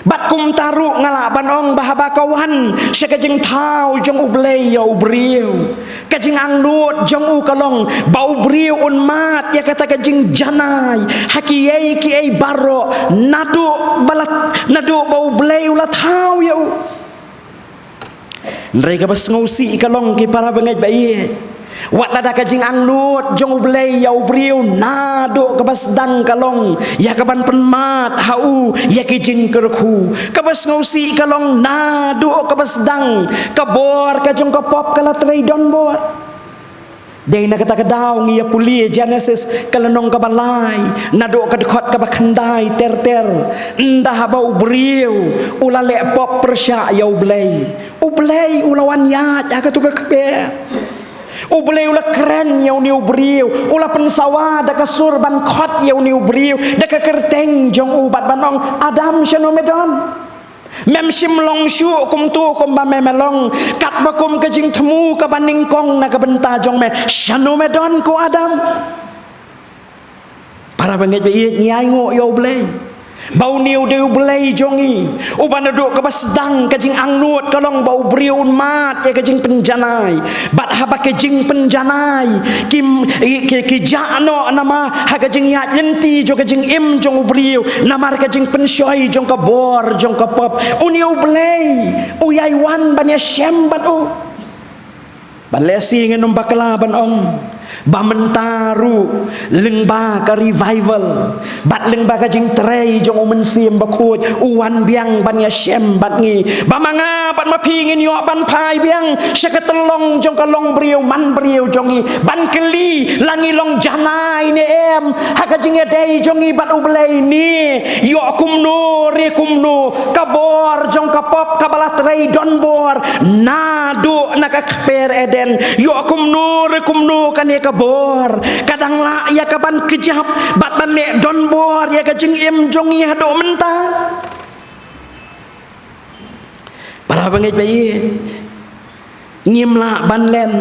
Bad kumta ruh nga lah ban ong ba haba ka wan sha ka jingthaw jong U Blei ïa u briew, ka jingangnud jong u ka long ba u briew un mad ïa kata ka jingjanai ha kiei kiei baroh naduh ba la, naduh ba U Blei u la thaw ïa u. Hynrei kaba sngewsih ka long ki para bangeit ba ïeit, wat lada ka jingangnud jong U Blei ïa u briew naduh kaba sdang ka long ïa kaban pynmad ha u ïa ki jingkyrkhu, kaba sngewsih ka long naduh kaba sdang ka bor ka jong ka pop ka la trei donbor. Dei na kata ka daw ngi ïa pule Genesis ka lynnong kaba lai, naduh ka dkhot kaba khyndai ter ter. Ynda haba u briew u la leh pop pyrshah ïa U Blei, U Blei u la wan ïaid ha katu ka kper. U Blei u la kren ïa une u briew, u la pynsawa da ka sur ban khot ïa une u briew da ka kyrteng jong u bad ban ong, Adam, shano me don? Mem shym long shuh kumto kumba me me long, katba kum ka jingthmu kaba nyngkong na ka bynta jong me. Shano me don ko Adam? Para bangeit ba ïeit, ngi ainguh ïa U Blei ba une u dei U Blei jong ngi, uba naduh kaba sdang ka jingangnud ka long ba u briew un mad ïa ka jingpynjanai. Bad haba ka jingpynjanai ki, ki, ki jah noh namar ha ka jingïaid lynti jong ka jingim jong u briew, namar ka jingpynshoi jong ka bor jong ka pop, une U Blei u ïai wan ban ïashem bad u. Bad lehse ngin ym bakla ban ong ba mynta ruh lyngba ka revival bad lyngba ka jingtrei jong U Mynsiem Bakhuid u wan biang ban ïashem bad ngi, ba ma nga bad ma phi ngin ïoh ban phai biang sha ka tyllong jong ka longbriew manbriew jong ngi, ban kylli la ngi long janai ne em ha ka jingïadei jong ngi bad U Blei ne. Ïoh kumno re kumno, ka bor jong ka pop kaba la trei donbor naduh na ka kper Eden, ïoh kumno re kumno kane ka bor ka dang lah ïa kaban kjap bad ban leh donbor ïa ka jingim jong ngi haduh mynta. Para bangeit ba ïeit, ngim lah ban len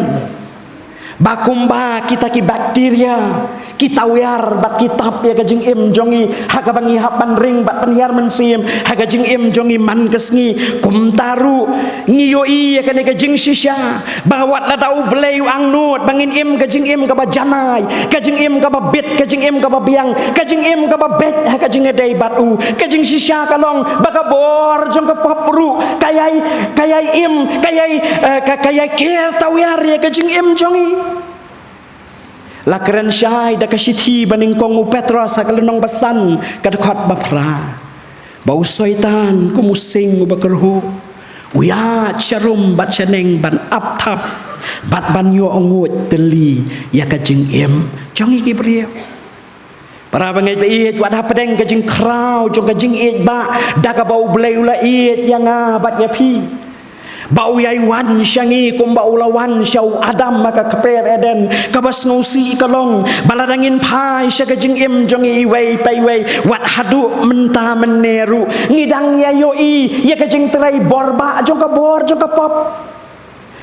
ba kumba kita ki bakteria ki tawiar bad ki tap ïa ka jingim jong ngi ha kaba ngi hap ban ring bad pynhiar mynsiem ha ka jingim jong ngi man ka sngi. Kumta ruh ngi ïohi ïa kane ka jingshisha ba wat lada U Blei u angnud ba ngin im ka jingim kaba janai, ka jingim kaba bit, ka jingim kaba biang, ka jingim kaba beit ha ka jingïadei bad u, ka jingshisha ka long ba ka bor jong ka pop ruh ka ïai, ka ïai im, ka ïai, eh, ka, ka ïai ker tawiar ïa ka jingim jong ngi. La kren shai da ka shithi ba nyngkong u Petros ha ka lynnong ba san ka dkhot ba phra, ba u Soitan kum u sing uba kyrhuh u ïaid sharum bad shaneng ban ap thap bad ban ïoh nguid tylli ïa ka jingim jong ngi ki briew. Para bangeit ba ïeit, wat hapdeng ka jingkhraw jong ka jingïeit ba da kaba U Blei u la ïeit ïa nga bad ïa phi, ba u ïai wan sha ngi kumba u la wan sha u Adam ha ka kper Eden, kaba sngewsih ka long ba lada ngin phai sha ka jingim jong ngi iwei pa iwei, wat haduh mynta mynne ruh ngi dang ïa ïohi ïa ka jingtrei borbah jong ka bor jong ka pop.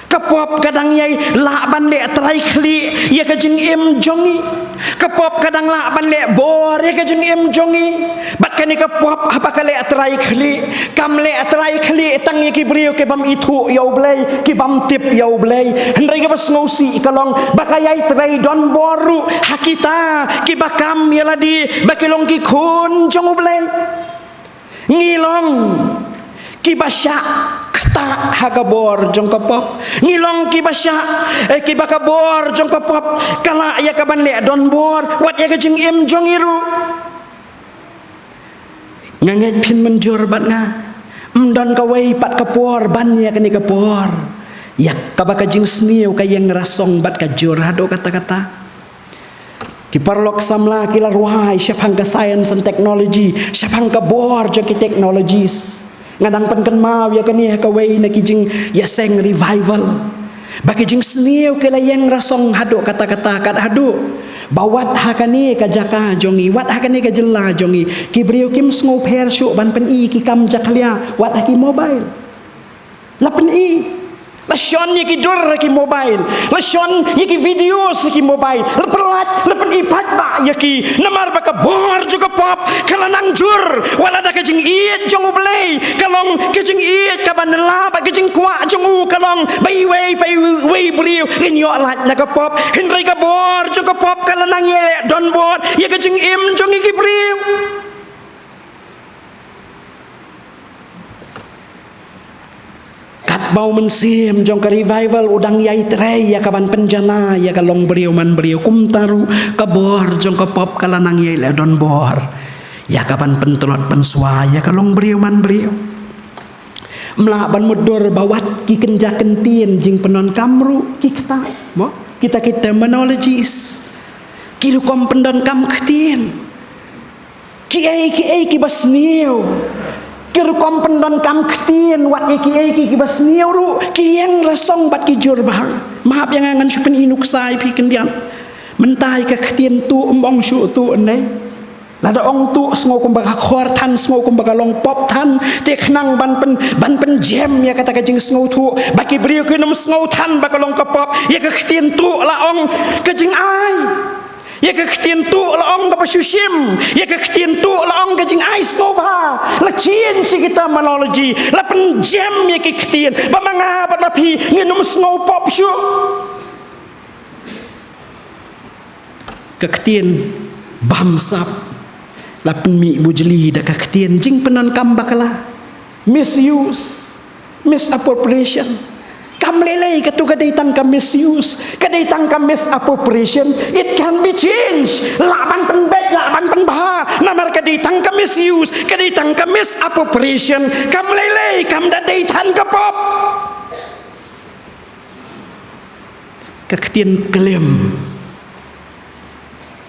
Ka pop ka dang ïai lah ban leh trai khlieh ïa ka jingim jong ngi. Ka pop ka dang lah ban leh bor ïa ka jingim jong ngi. Bad kane ka pop haba ka leh trai khlieh, kam leh trai khlieh tang ïa ki briew ki bym ithuh ïa U Blei, ki bym tip ïa U Blei. Hynrei kaba sngewsih ka long ba ka ïai trei donbor ruh ha kita kiba kam ïa lade ba ki long ki khun jong U Blei. Ngi long kiba shah ktah ha ka bor jong ka pop. Ngi long kiba shah, eh, kiba ka bor jong ka pop ka lah ïa kaban leh donbor wat ïa ka jingim jong ngi ruh. Nga ngeit phin mynjur bad nga, ym don kawei pat ka por ban ïa kane ka por ïa kaba ka jingsniew ka ïeng rasong bad ka jur haduh katta katta. Ki paralok samla ki la rwai shaphang ka science and technology, shaphang ka bor jong ki technologies. Nga dang pynkynmaw ïa kane ha kawei na ki jingïaseng revival, ba ki jingsniew ki la ïeng rasong haduh katta katta, kat haduh ba wat ha kane ka jaka jong ngi, wat ha kane ka jylla jong ngi, ki briew kim sngewpher shuh ban pyni ki kam jakhlia wat ha ki mobile. La pyni. La shon ïa ki dur ha ki mobile. La shon ïa ki video ha ki mobile. La pynlait, la pynipait ba ïa ki. Namar ba ka bor jong ka pop ka la nang jur. Wat la da ka jingïeit jong U Blei ka long ka jingïeit kaba nylla, bad ka jingkwah jong u ka long ba iwei pa iwei briew in ïoh lait na ka pop. Hynrei ka bor jong ka pop ka la nang ïaleh donbor ïa ka jingim jong ngi ki briew. Katba U Mynsiem jong ka revival u dang ïai trei ïa ka ban pynjanai ïa ka longbriew manbriew, kumta ruh ka bor jong ka pop ka la nang ïaleh donbor ïa ka ban pyntlot pynswa ïa ka longbriew manbriew. Ym lah ban mutdur ba wat ki kynja kyntien jingpyndonkam ruh ki ktah, mo? Kita ki terminologies, ki rukom pyndonkam ktien. Kiei kiei kiba sniew, ki rukom pyndonkam ktien, wat ïa kiei kiei kiba sniew ruh ki ïeng rasong bad ki jur bha. Map ïa nga, ngan shu pyni nuksa ïa phi khyndiat. Mynta ïa ka ktien tuh, ym ong shuh tuh, ne? Lada ong tuh, sngew kumba ka khor than, sngew kumba ka long pop than. Te khnang ban pyn, ban pynjem ïa kata ka jingsngewthuh ba ki briew kin ym sngew than ba ka long ka pop, ïa ka ktien tuh la ong ka jingai. Ïa ka ktien tuh la ong kaba shu shim. Ïa ka ktien tuh la ong ka jingai sngewbha. La change ïa ki terminology, la pynjem ïa ki ktien ba ma nga bad ma phi ngin ym sngew pop shuh. Ka ktien bamsap la pynmih bujli da ka ktien jingpyndonkam bakla. Misuse, misappropriation. Kam lei lei katu ka dei tang ka misuse, ka dei tang ka misappropriation. It can be changed. Lah ban pynbeit, lah ban pynbha. Namar ka dei tang ka misuse, ka dei tang ka misappropriation. Kam lei lei, kam da dei than ka pop. Ka ktien klim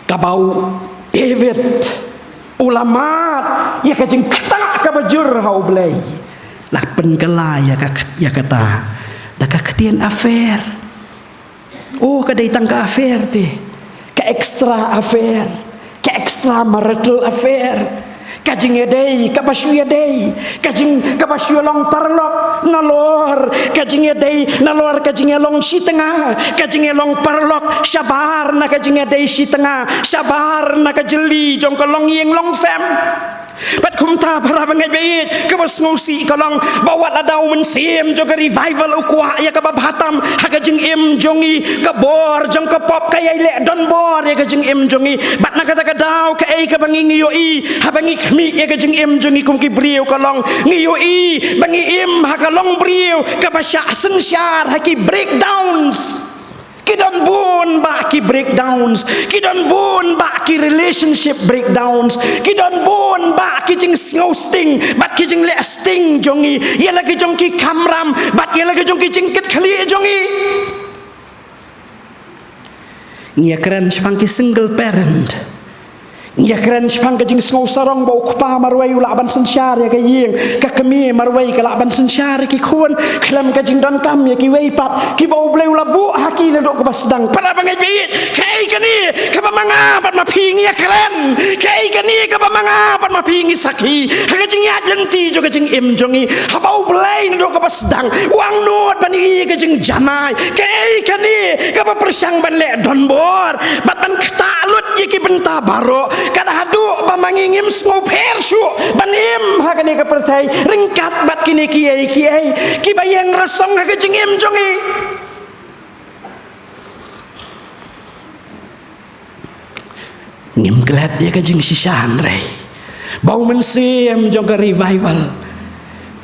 kaba u David u la mad ïa ka jingktah kaba jur ha U Blei, la pynkylla ïa ka, ïa kata da ka ktien affair. Oh, ka dei tang ka affair te, ka extra affair, ka extramarital affair, ka jingïadei kaba shu ïadei, ka jing, kaba shu long paralok, nalor ka jingïadei, nalor ka jingïalong shitnga, ka jingïalong paralok, shabar na ka jingïadei shitnga, shabar na ka jylli jong ka longïing longsem. Bad kumta para bangeit ba ïeit, kaba sngewsih ka long ba wat lada U Mynsiem jong ka revival u kwah ïa kaba bha tam ha ka jingim jong ngi, ka bor jong ka pop ka ïai leh donbor ïa ka jingim jong ngi. Bad na kata ka daw kaei kaba ngi, ngi ïohi haba ngi khmih ïa ka jingim jong ngi kum ki briew ka long, ngi ïohi ba ngi im ha ka longbriew kaba shah synshar ha ki breakdowns. Ki don bun bah ki breakdowns, ki don bun bah ki relationship breakdowns, ki don bun bah ki jingsngew sting bad ki jingleh sting jong ngi ïa la ki jong ki kamram bad ïa la ki jong ki jingkitkhlieh jong ngi. Ngi ïakren shaphang ki single parent. Ngi ïakren shaphang ka jingsngew sarong ba u kpa marwei u lah ban synshar ïa ka ïing, ka kmie marwei ka lah ban synshar ïa ki khun khlem ka jingdonkam ïa kiwei pat kiba U Blei u la buh ha ki naduh kaba sdang. Para bangeit ba ïeit, kaei kane kaba ma nga bad ma phi ngi ïakren? Kaei kane kaba ma nga bad ma phi ngi sakhi ha ka jingïaid lynti jong ka jingim jong ngi? Haba U Blei naduh kaba sdang u angnud ban ïohi ïa ka jingjanai, kaei kane kaba pyrshang ban leh donbor bad ban ktah lut ïa ki bynta baroh? Kat haduh ba ma ngi ngim sngewpher shuh ban im ha kane ka pyrthei ryngkat bad kine kiei kiei kiba ïeng rasong ha ka jingim jong ngi. Ngim klet ïa ka jingshisha hynrei ba U Mynsiem jong ka revival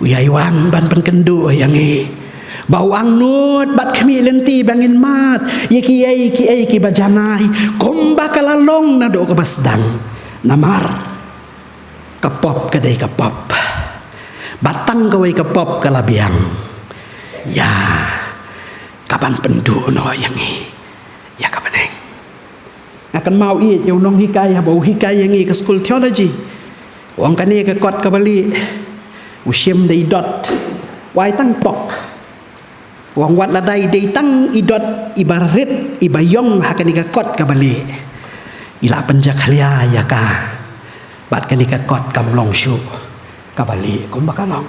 u ïai wan ban pynkynduh ïa ngi, ba u angnud bad khmih lynti ba ngin mad ïa kiei kiei kiba janai kumba ka la long naduh kaba sdang. Namar ka pop ka dei ka pop, bad tang kawei ka pop ka la biang ïa ka ban pynduh noh ïa ngi ïa ka bneng. Nga kynmaw ïa u nonghikai haba u hikai ïa ngi ka skul theology. U ong kane ka kot kaba lieh u shim da i dot, u ai tang tok. U ong wat lada i dei tang i dot iba rit iba ïong ha kane ka kot kaba lieh, i la pynjakhlia ïa ka bad kane ka kot kam long shuh kaba lieh kumba ka long.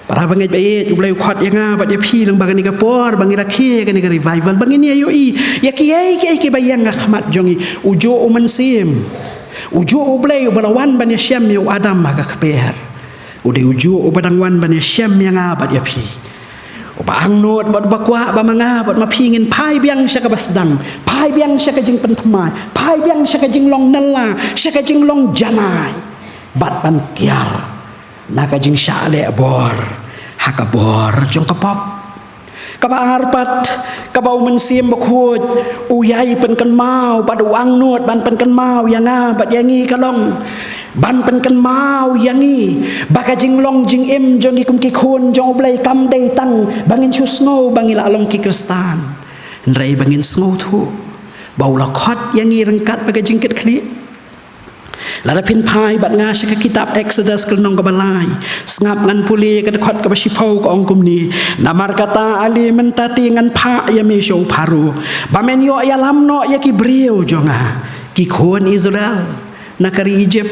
Para bangeit baieit, U Blei u khot ïa nga bad ïa phi lyngba kane ka por ba ngi rakhe ïa kane ka revival, ba ngin ïa ïohi ïa kiei kiei kiba ïeng ha khmat jong ngi. Ujuh u Mynsiem, ujuh U Blei uba la wan ban ïashem ïa u Adam ha ka kper, u dei ujuh uba dang wan ban ïashem ïa nga bad ïa phi. Uba angnud bad uba kwah ba ma nga bad ma phi ngin phai biang sha kaba sdang, phai biang sha ka jingpynthymmai, phai biang sha ka jinglong nylla, sha ka jinglong janai, bad ban kiar na ka jingshah leh bor ha ka bor jong ka pop. Kaba ar pat, kaba U Mynsiem Bakhuid u ïai pynkynmaw bad u angnud ban pynkynmaw ïa nga bad ïa ngi ka long ban pynkynmaw ïa ngi ba ka jinglong jingim jong ngi kum ki khun jong U Blei kam dei tang ba ngin shu sngew ba ngi la long ki Khristan, hynrei ba ngin sngewthuh ba u la khot ïa ngi ryngkat bad ka jingkitkhlieh. Lada phin phai bad nga sha ka kitab Exodus ka lynnong kaba lai, sngap ngan pule ka dkhot kaba shiphew, ka ong kumne: Namar kata ale mynta te ngan phah ïa me sha u Pharaoh ba men ïoh ïalam noh ïa ki briew jong nga, ki khun Israel, na ka ri Ijipt.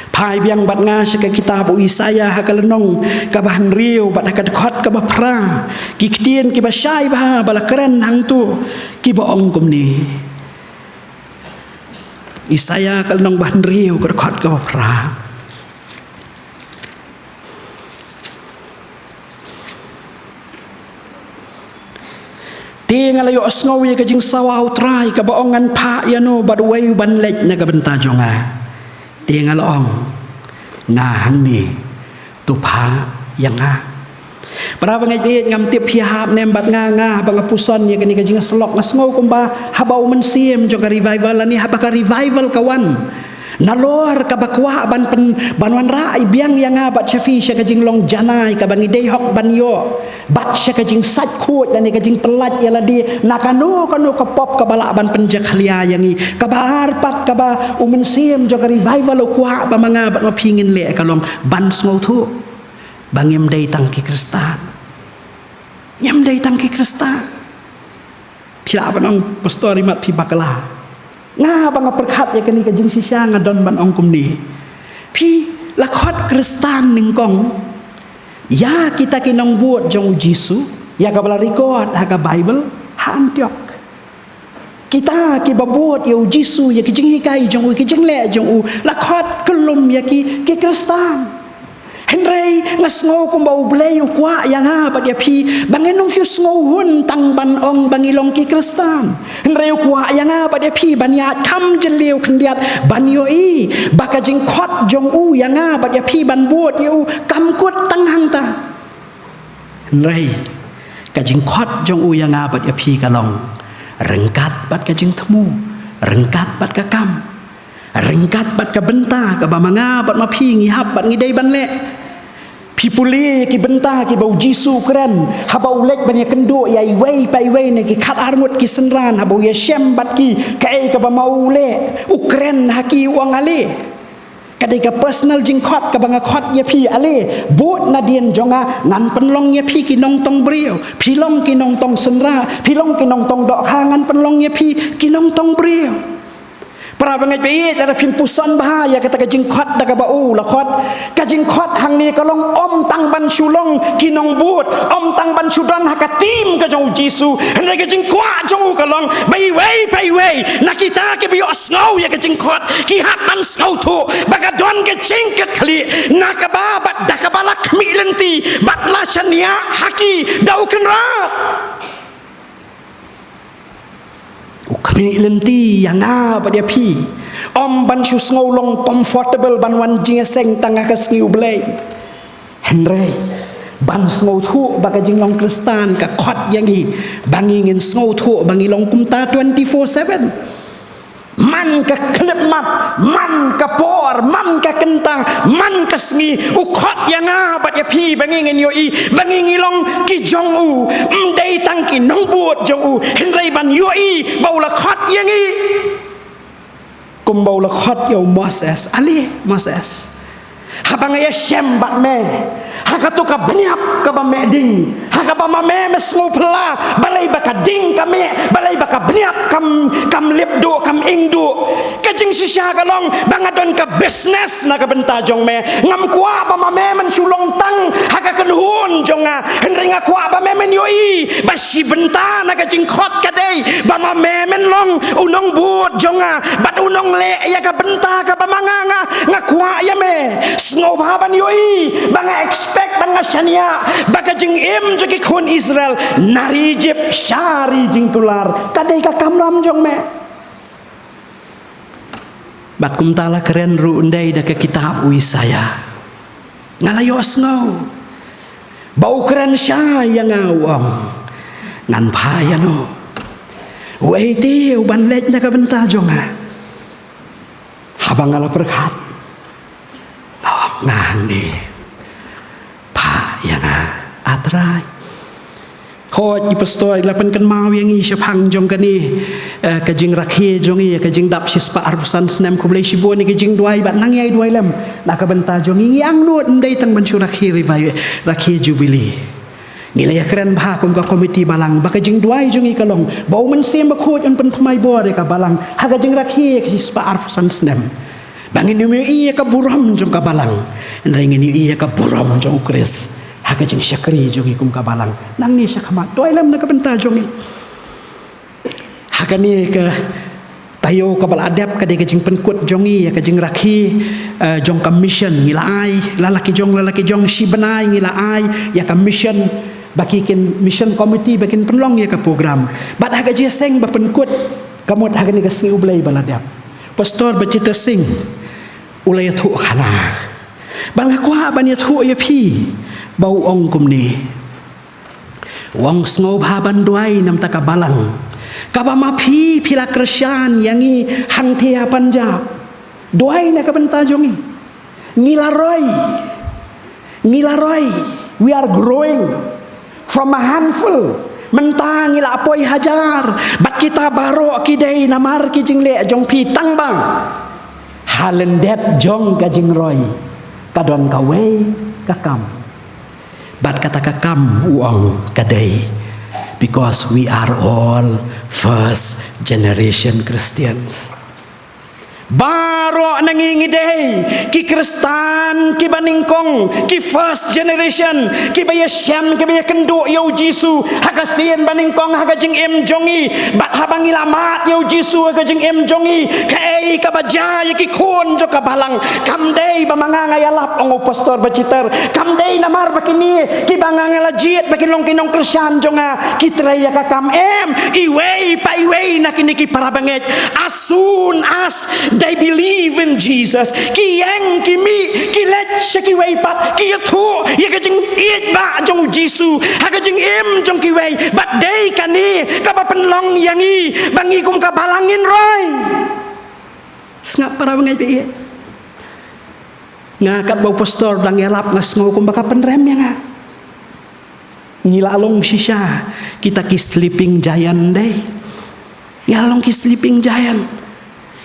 Phai biang bad nga sha ka kitab u Isaïah ha ka lynnong kaba hynriew bad ha ka dkhot kaba phra, ki ktien kiba shai bha ba la kren hangto, kiba ong kumne. Isaïah ka lynnong ba hynriew ka dkhot kaba phra: Te nga la ïohsngew ïa ka jingsawa U Trai kaba ong, ngan phah ïano bad uei u ban leit na ka bynta jong nga? Te nga la ong, nga hangne, to phah ïa nga. Para bangeit baieit, ngam tip phi hap ne em bad nga, nga haba nga puson ïa kane ka jingïasyllok nga sngew kumba haba U Mynsiem jong ka revival lane haba ka revival ka wan, nalor kaba kwah ban pyn, ban wanrah biang ïa nga bad sha phi sha ka jinglong janai kaba ngi dei hok ban ïoh bad sha ka jingsait khuid lane ka jingpyllait ïa lade na kano kano ka pop kaba lah ban pynjakhlia ïa ngi. Kaba ar pat, kaba U Mynsiem jong ka revival u kwah ba ma nga bad ma phi ngin leh ka long ban sngewthuh ba ngim dei tang ki Khristan. Ngim dei tang ki Khristan. Phi lah ban ong, Pastor, imat phi bakla. Nga, haba nga pyrkhat ïa kane ka jingshisha, nga don ban ong kumne: Phi la khot Khristan nyngkong ïa kita ki nongbud jong U Jisu, ïa kaba la record ha ka Baibl, ha Antiok. Kita kiba bud ïa U Jisu, ïa ki jinghikai jong u, ïa ki jingleh jong u, la khot kyllum ïa ki, ki Khristan. Hynrei nga sngew kumba U Blei u kwah ïa nga bad ïa phi ba ngin ym shu sngewhun tang ban ong ba ngi long ki Khristan. Hynrei u kwah ïa nga bad ïa phi ban ïaid kham jylliew khyndiat ban ïohi ba ka jingkhot jong u ïa nga bad ïa phi ban bud ïa u kam kut tang hangta. Hynrei ka jingkhot jong u ïa nga bad ïa phi ka long ryngkat bad ka jingthmu, ryngkat bad ka kam, ryngkat bad ka bynta kaba ma nga bad ma phi ngi hap bad ngi dei ban leh. Phi pule ïa ki bynta kiba U Jisu u kren haba u leit ban ïakynduh ïa iwei pa iwei na ki khatar ngut ki synran, haba u ïashem bad ki, kaei kaba ma u leh? U kren ha ki, u ong: Ale, ka dei ka personal jingkhot kaba nga khot ïa phi, ale, bud nadien jong nga, ngan pynlong ïa phi ki nongtong briew. Phi long ki nongtong synra, phi long ki nongtong dohkha, ngan pynlong ïa phi ki nongtong briew. Para bangeit baieit, lada phin puson bha ïa kata ka jingkhot da kaba u la khot, ka jingkhot hangne ka long ym tang ban shu long ki nongbud, ym tang ban shu don ha ka team ka jong U Jisu, hynrei ka jingkwah jong u ka long ba iwei pa iwei na kita kiba ïohsngew ïa ka jingkhot ki hap ban sngewthuh ba ka don ka jingkitkhlieh na kaba bad da kaba la khmih lynti bad la shaniah ha ki da U Kynrad. U khmih lynti ïa nga bad ïa phi, ym ban shu sngew long comfortable ban wan jingïaseng tang ha ka sngi U Blei. Hynrei ban sngewthuh ba ka jinglong Khristan ka khot ïa ngi ba ngi ngin sngewthuh ba ngi long kumta twenty-four seven. Man ka khyllipmat, man ka por, man ka kynta, man ka sngi, u khot ïa nga bad ïa phi ba ngi ngin ïohi ba ngi ngi long ki jong u. Ym dei tang ki nongbud jong u, hynrei ban ïohi ba u la khot ïa ngi kumba u la khot ïa u Moses. Ale Moses, haba nga ïashem bad me ha kato ka bniap kaba meh ding, ha kaba ma me me sngewphylla balei ba ka ding ka meh, balei ba Ka bniat kam, kam lip duh, kam ing duh. Ka jingshisha ka long ba nga don ka business na ka bynta jong me. Ngam kwah ba ma me men shu long tang ha ka kynhun jong nga. Hynrei nga kwah ba me men ïohi ba shi bynta na ka jingkhot ka dei ba ma me men long u nongbud jong nga bad u nongleh ïa ka bynta kaba ma nga, nga, nga kwah ïa me. Sngewbha ban ïohi ba nga expect, ba nga shaniah ba ka jingim jong ki khun Israel na ri Ijipt sha ri jingtular ka dei ka kamram jong me. Bad kumta la kren ruh ym dei da ka kitab u Isaïah. Nga la ïohsngew ba u kren shai ïa nga, u ong, ngan phah ïano? Uei te uban leit na ka bynta jong nga? Haba nga la pyrkhat, nga ong, nga hangne, phah ïa nga, A Trai. Hooid, i pastor i la pynkynmaw ïa ngi shaphang jong kane, eh, ka jingrakhe jong ngi, ka jingdap shispah arphew san snem. Khublei shibun ïa ka jingduwai bad nang ïai duwai lem na ka bynta jong ngi. Ngi angnud ym dei tang ban shu rakhe ri ba rakhe jubili. Ngi la ïakren bha kum ka komiti balang ba ka jingduwai jong ngi ka long ba u Mynsiem Bakhuid un pynthymmai bor ïa ka balang ha ka jingrakhe ïa ka shispah arphew san snem. Ba ngin ym ïohi ïa ka burom jong ka balang, hynrei ngin ïohi ïa ka burom jong u Khrist ha ka jingshakri jong ngi kum ka balang. Nangne shakhmat, duwai lem na ka bynta jong ngi. Ha kane ka taïew kaba la dep ka dei ka jingpynkut jong ngi ïa ka jingrakhe, eh, jong ka mission. Ngi la ai la la ki jong, la la ki jong, shi bnai ngi la ai ïa ka mission ba ki kin, mission committee ba kin pynlong ïa ka program. Bad ha ka jingïaseng ba pynkut, ka mut ha kane ka sngi U Blei ba la dep, Pastor Bachitter Singh u la ïathuh khana. Bad nga kwah ban ïathuh ïa phi ba u ong kumne. U ong sngewbha ban duwai namar ka balang kaba ma phi, phi la kyrshan ïa ngi hangthie ha Punjab. Duwai na ka bynta jong ngi. Ngi la roi. Ngi la roi. We are growing from a handful. Mynta ngi la poi hajar. Bad kita baroh ki dei namar ki jingleh jong phi, tang ba ha lyndet jong ka jingroi ka don kawei ka kam. Bad kata ka kam, u ong, ka dei because we are all first generation Christians. Baroh na ngi ngi dei ki Khristan kiba nyngkong, ki first generation, kiba ïashem, kiba ïakynduh ïa u Jisu ha ka sien ba nyngkong ha ka jingim jong ngi. Bad haba ngi la mad ïa u Jisu ha ka jingim jong ngi, kaei kaba jia ïa ki khun jong ka balang? Kam dei ba ma nga nga ïalap, ong u Pastor Bachitter, kam dei namar ba kine kiba nga nga la jied ba kin long ki nongkyrshan jong nga ki trei ïa ka kam, em. Iwei pa iwei na kine ki parabangeit, as soon as they believe in Jesus, ki ïeng, ki mih, ki leit sha kiwei pat, ki ïathuh ïa ka jingïeit ba jong u Jisu ha ka jingim jong kiwei. Bad dei kane kaba pynlong ïa ngi ba ngi kum ka balang ngin roi. Sngap, parabangeit ba ïeit. Nga katba u pastor dang ïalap nga sngew kumba ka pynrem ïa nga. Ngi la long shisha kita ki sleeping giant, dei. Ngi la long ki sleeping giant.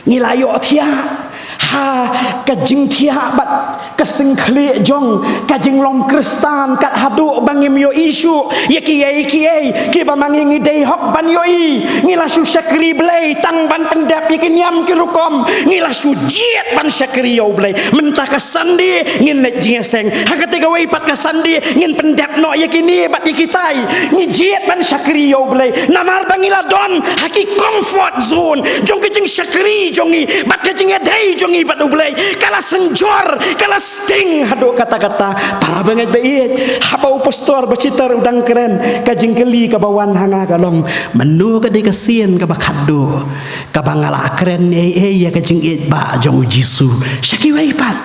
Ngi la ïohthiah ha ka jingthiah bad ka syngkhlieh jong ka jinglong Khristan, kat haduh ba ngim ïohi shuh ïa kiei kiei kiba ma ngi ngi dei hok ban ïohi. Ngi la shu shakri Blei tang ban pyndep ïa ki niam ki rukom. Ngi la shu jied ban shakri ïa u Blei. Mynta ka Sunday ngin leit jingïaseng. Ha kata kawei pat ka Sunday ngin pyndep noh ïa kine bad ïa kitai. Ngi jied ban shakri ïa u Blei namar ba ngi la don ha ki comfort zone jong ka jingshakri jong ngi bad ka jingïadei jong ngi bad u Blei. Ka la synjor, ka la sting haduh katta katta. Parabangeit ba ïeit, haba u Pastor Bachitter u dang kren, ka jingkylli kaba wan ha nga ka long, mynno ka dei ka sien kaba khatduh kaba nga la kren ei ei ïa ka jingïeit ba jong u Jisu sha kiwei pat?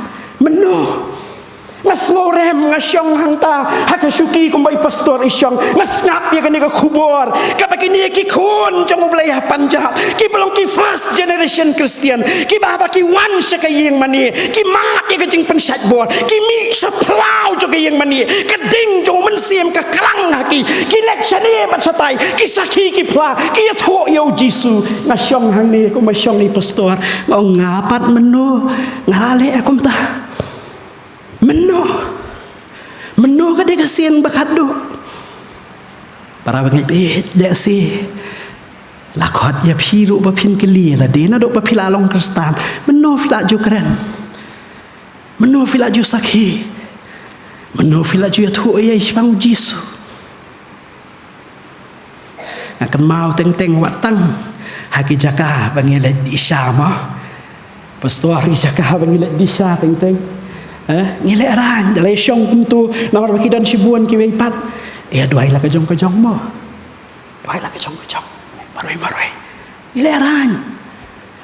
Mynno? Nga sngewrem, nga shong hangta ha ka shuki kumba i pastor i shong. Nga sngap ïa kane ka khubor kaba kine ki khun jong u Blei ha Punjab, kiba long ki first generation Christian, kiba haba ki wan sha ka ïing mane ki mad ïa ka jingpynshait bor, ki mih sha phyllaw jong ka ïing mane, ka ding jong u Mynsiem ka klang ha ki, ki leit shane bad shatai, ki sakhi, ki phla, ki ïathuh ïa u Jisu. Nga shong hangne kumba shong i pastor, nga ong, nga pat mynno nga la leh kumta? Mynno? Mynno ka dei ka sien ba khatduh? Parabangeit ba ïeit, lehse La khot ïa phi ruh ba phin kylli ïa lade naduh ba phi la long Khristan. Mynno phi la ju kren? Mynno phi la ju sakhi? Mynno phi la ju ïathuh ïa i shaphang u Jisu? Nga kynmaw teng teng wat tang ha ki jaka ba ngi leit dih sha mo. Pastor, ki jaka ba ngi leit dih sha teng teng. Eh, ngi leh rang, da leh shong kumtu, namar ba ki don shibun kiwei pat. Ïa duwai la ka jong ka jong mo. Duwai la ka jong ka jong. Marwei marwei. Ngi leh rang.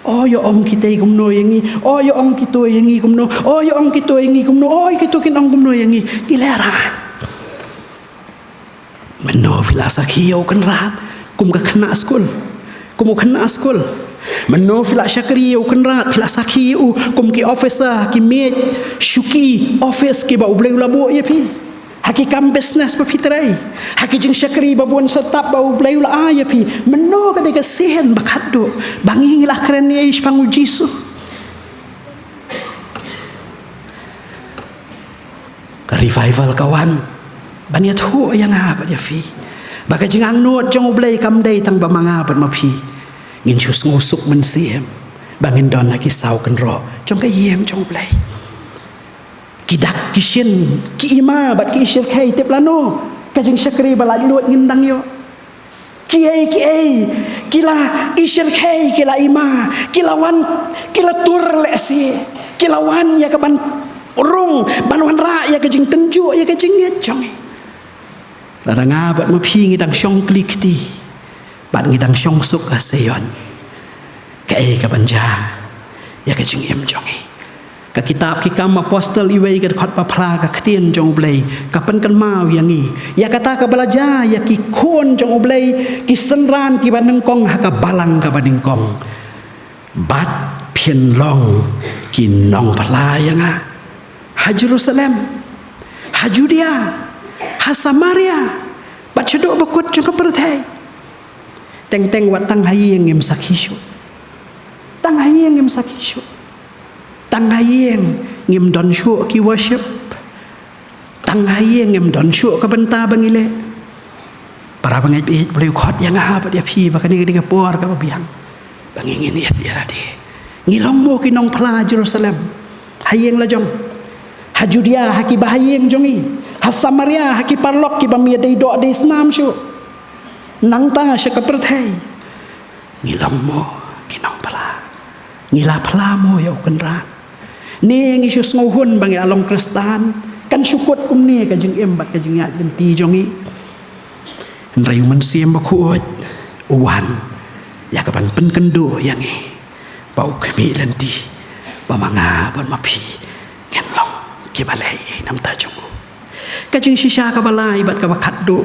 O ïa ong kita kumno ïa ngi. O ïa ong kito ïa ngi kumno. O ïa ong kito ïa ngi kumno. O ïa kito kin ong kumno ïa ngi. Ngi leh rang. Mynno phi la sakhi ïa u Kynrad kum ka khynnah skul, kum u khynnah skul? Mynno phi la shakri ïa u Kynrad, phi la sakhi ïa u kum ki officer, ki miej shuki office kiba U Blei u la buh ïa phi? Ha ki kam business ba phi trei, ha ki jingshakri ba bun shatap ba U Blei u la ai ïa phi, mynno ka dei ka sien ba khatduh ba ngi la kren ïa i shaphang u Jisu? Ka revival ka wan ban ïathuh ïa nga bad ïa phi ba ka jingangnud jong U Blei kam dei tang ba ma nga bad ma phi ngin shu sngewsuk mynsiem ba ngin don ha ki saw kynroh jong ka ïing jong U Blei. Ki dak ki shin, ki ima bad ki shyrkhei, tip lano ka jingshakri ba laitluid ngin dang ïoh? Kiei kiei ki la i shyrkhei, ki la ima, ki la wan, ki la tur lehse, ki la wan ïa ka ban rung, ban wanrah ïa ka jingtynjuh, ïa ka jingngeit jong ngi. Lada nga bad ma phi ngi dang shong kli kti bad ngi dang shong suk ha Sion, kaei kaban jia ïa ka jingim jong ngi? Ka kitab Ki Kam Apostol, iwei ka dkhot ba phra, ka ktien jong U Blei ka pynkynmaw ïa ngi ïa kata kaba la jia ïa ki khun jong U Blei, ki synran kiba nyngkong ha ka balang kaba nyngkong. Bad phin long ki nongphla ïa nga ha Jerusalem, ha Judia, ha Samaria, bad shaduh ba kut jong ka pyrthei. Teng teng wat tang ha ïing ngim sakhi shuh. Tang ha ïing ngim sakhi shuh. Tang ha ïing ngim don shuh ki worship. Tang ha ïing ngim don shuh ka bynta ba ngi leh. Para bangeit, U Blei u khot ïa nga bad ïa phi ba kane ka dei ka por kaba biang ba ngi ngin ïeit ïa lade. Ngi long mo ki nongphla Jerusalem, ha ïing la jong, ha Judia, ha kiba ha ïing jong ngi, ha Samaria, ha ki paralok kiba ym ïadei doh dei snam shuh, nangta sha ka pyrthei? Ngi long mo ki nongphla? Ngi la phla mo ïa u Kynrad? Ne ngi shu sngewhun ba ngi la long Khristan, kan shu kut kumne ka jingim bad ka jingïaid lynti jong ngi? Hynrei u Mynsiem Bakhuid u wan ïa ka ban pynkynduh ïa ngi ba u khmih lynti ba ma nga bad ma phi ngin long kiba leh ïa i namta jong u. Ka jingshisha kaba lai bad kaba khatduh,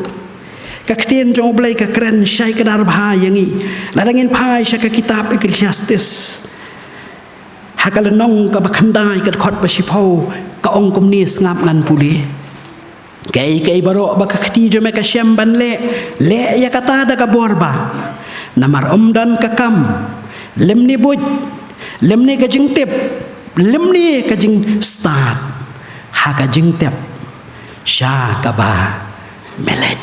ka ktien jong U Blei ka kren shai kdar bha ïa ngi. Lada ngin phai sha ka kitab Ecclesiastes, ha ka lynnong kaba khyndai, ka dkhot ba shiphew, ka ong kumne, sngap ngan pule: Kaei kaei baroh ba ka kti jong me ka shem ban leh, leh ïa kata da ka bor bah. Namar ym don ka kam, lymne buit, lymne ka jingtip, lymne ka jingstad ha ka jingtep sha kaba me leit.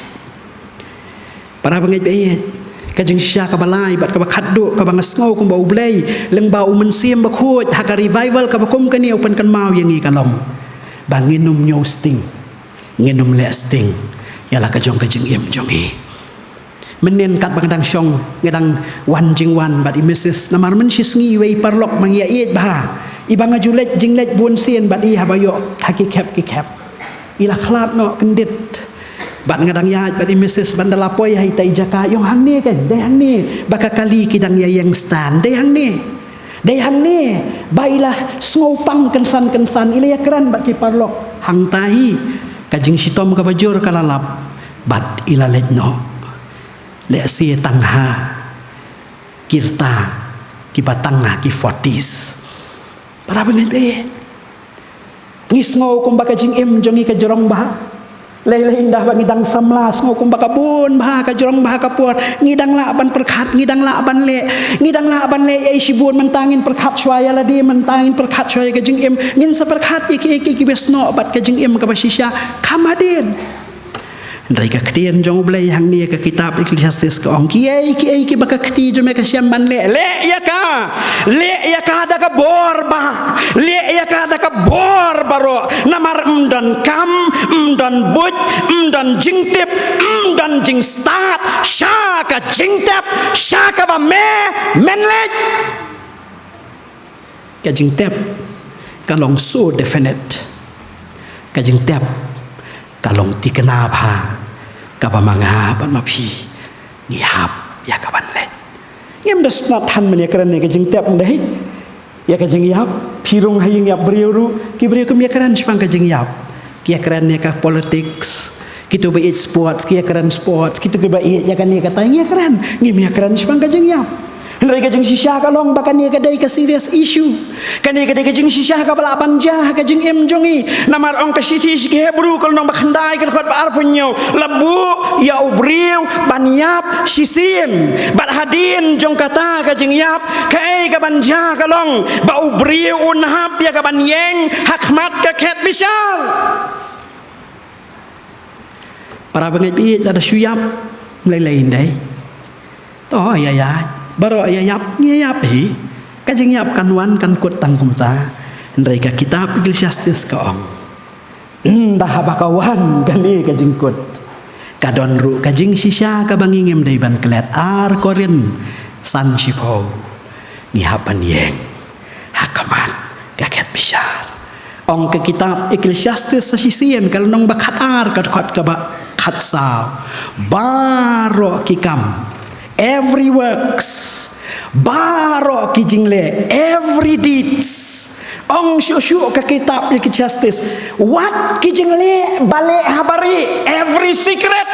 Para bangeit ba ïeit, ka jingshisha kaba lai bad kaba khatduh kaba nga sngew kumba U Blei lyngba u Mynsiem Bakhuid ha ka revival kaba kum kane u pynkynmaw ïa ngi ka long ba ngin ym ñiew sting, ngin ym leh sting ïa la ka jong ka jingim jong ngi. Mynnin katba nga dang shong, nga dang wan jingwan bad i Missus, namar mynshisngi iwei i paralok ba ngi ïaieit bha, iba nga ju leit jingleit bunsien bad i haba ïoh ha ki khep ki khep, i la khlad noh kyndit. Bad nga dang ïaid bad i Missus, bad ynda la poi ha ita i jaka, i ong, hangne kan, dei hangne ba ka kali ki dang ïa ïeng stand, dei hangne. Dei hangne ba i la sngew pang kynsan kynsan, i la ïakren bad ki paralok. Hangta hi ka jingshitom kaba jur ka la lap bad i la leit noh. Lehse tang ha ki rta kiba tang ha ki forties. Para bangeit ba ïeit, ngi sngew kumba ka jingim jong ngi ka jrong bha. Lei lei ynda ba ngi dang samla, sngew kumba ka bun bha, ka jrong bha ka por. Ngi dang lah ban pyrkhat, ngi dang lah ban leh, ngi dang lah ban leh ïa i shibun. Mynta ngin pyrkhat shuwa ïa lade, mynta ngin pyrkhat shuwa ïa ka jingim. Ngin sa pyrkhat ïa kiei kiei kiba snoh bad ka jingim kaba shisha. Kam hadien. Hynrei ka ktien jong U Blei hangne ka kitab Ecclesiastes ka ong, kiei kiei kiba ka kti jong me ka shem ban leh, leh ïa ka. Leh ïa ka da ka bor ba, leh ïa ka da ka bor baroh. Namar ym don kam, ym don buit, ym don jingtip, ym don jingstad sha ka jingtep sha kaba me men leh. Ka jingtep ka long so definite. Ka jingtep ka long thikna bha kaba ma nga bad ma phi ngi hap ïa ka ban leh. Ngim da sngewthan mynne kren ïa ka jingtep, ym dei ïa ka jingïap. Phi rung ha ïing ïap briew ruh, ki briew kim ïakren shaphang ka jingïap. Ki ïakren ïa ka politics. Kito ba ïeit sports ki ïakren sports, kito kiba ïeit ïa kane kata ngi ïakren. Ngim ïakren shaphang ka jingïap. Hynrei ka jingshisha ka long ba kane ka dei ka serious issue. Kane ka dei ka jingshisha kaba lah ban jia ha ka jingim jong ngi. Namar ong ka shithi sha ki Hebru ka lynnong ba khyndai ka dkhot ba arphew hynñiew, la buh ïa u briew ban ïap shisien. Bad hadien jong kata ka jingïap, kaei kaban jia ka long ba u briew un hap ïa kaban ïeng ha khmat ka khet bishar. Para bangeit baieit, lada shu ïap ym lei lei, ym dei? To ïa ïa baroh ïa ïap, ngi ïap hi. Ka jingïap kan wan kan kut tang kumta. Hynrei ka kitab Ecclesiastes ka ong, ynda haba ka wan kane ka jingkut, ka don ruh ka jingshisha kaba ngi ngim dei ban klet. Ar Korinth san shiphew, ngi hap ban ïeng ha khmat ka khet bishar. Ong ka kitab Ecclesiastes sa shisien ka lynnong ba khatar ka dkhot kaba khatsaw, baroh ki kam, every works, baroh ki jingleh, every deeds. Ong shuh shuh ka kitab Ecclesiastes, wat ki jingleh ba leh ha bari, every secret.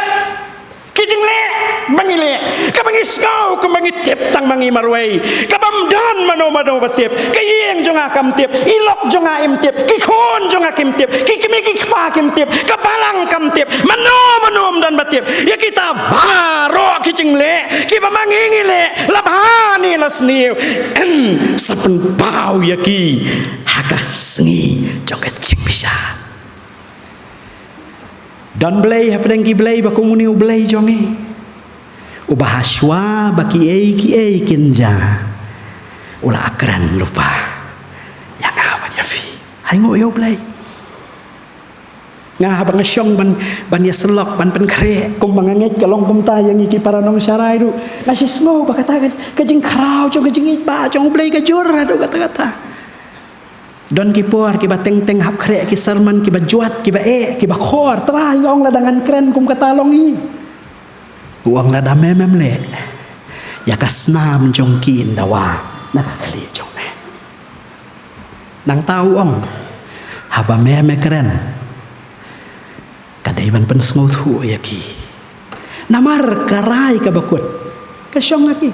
Ki jingleh ba ngi leh, kaba ngi sngew kumba ngi tip tang ma ngi marwei, kaba ym don mano mano ba tip. Ka ïing jong nga kam tip, i lok jong nga im tip, ki khun jong nga kim tip, ki kmie ki kpa kim tip, ka balang kam tip, mano mano ym don ba tip. Ïa kita baroh ki jingleh kiba ma ngi ngi leh, la bha ne la sniew, yn sa pynpaw ïa ki ha ka sngi jong ka jingbishar. Don Blei hapdeng ki blei ba kum une U Blei jong ngi, uba hashwa ba kiei kiei kin jia, u la kren lypa ïa nga bad ïa phi. Ai nguh ïa U Blei. Nga haba nga shong ban, ban ïasyllok, ban pynkhreh, kumba nga ngeit ka long kumta ïa ngi ki para nongsharai ruh, nga shu sngew ba kata ka, ka jingkhraw jong ka jingngeit ba jong U Blei ka jur haduh katta katta. Don ki por kiba teng teng hap khreh ki sermon kiba jwat, kiba eh, kiba khor. Trai, nga ong lada ngan kren kum kata long hi. U ong lada me mem leh, ïa ka snam jong ki yn dawa na ka khlieh jong me. Nangta u ong, haba me me kren, ka dei ban pynsngewthuh ïa ki. Namar ka rai kaba kut ka shong ha ki.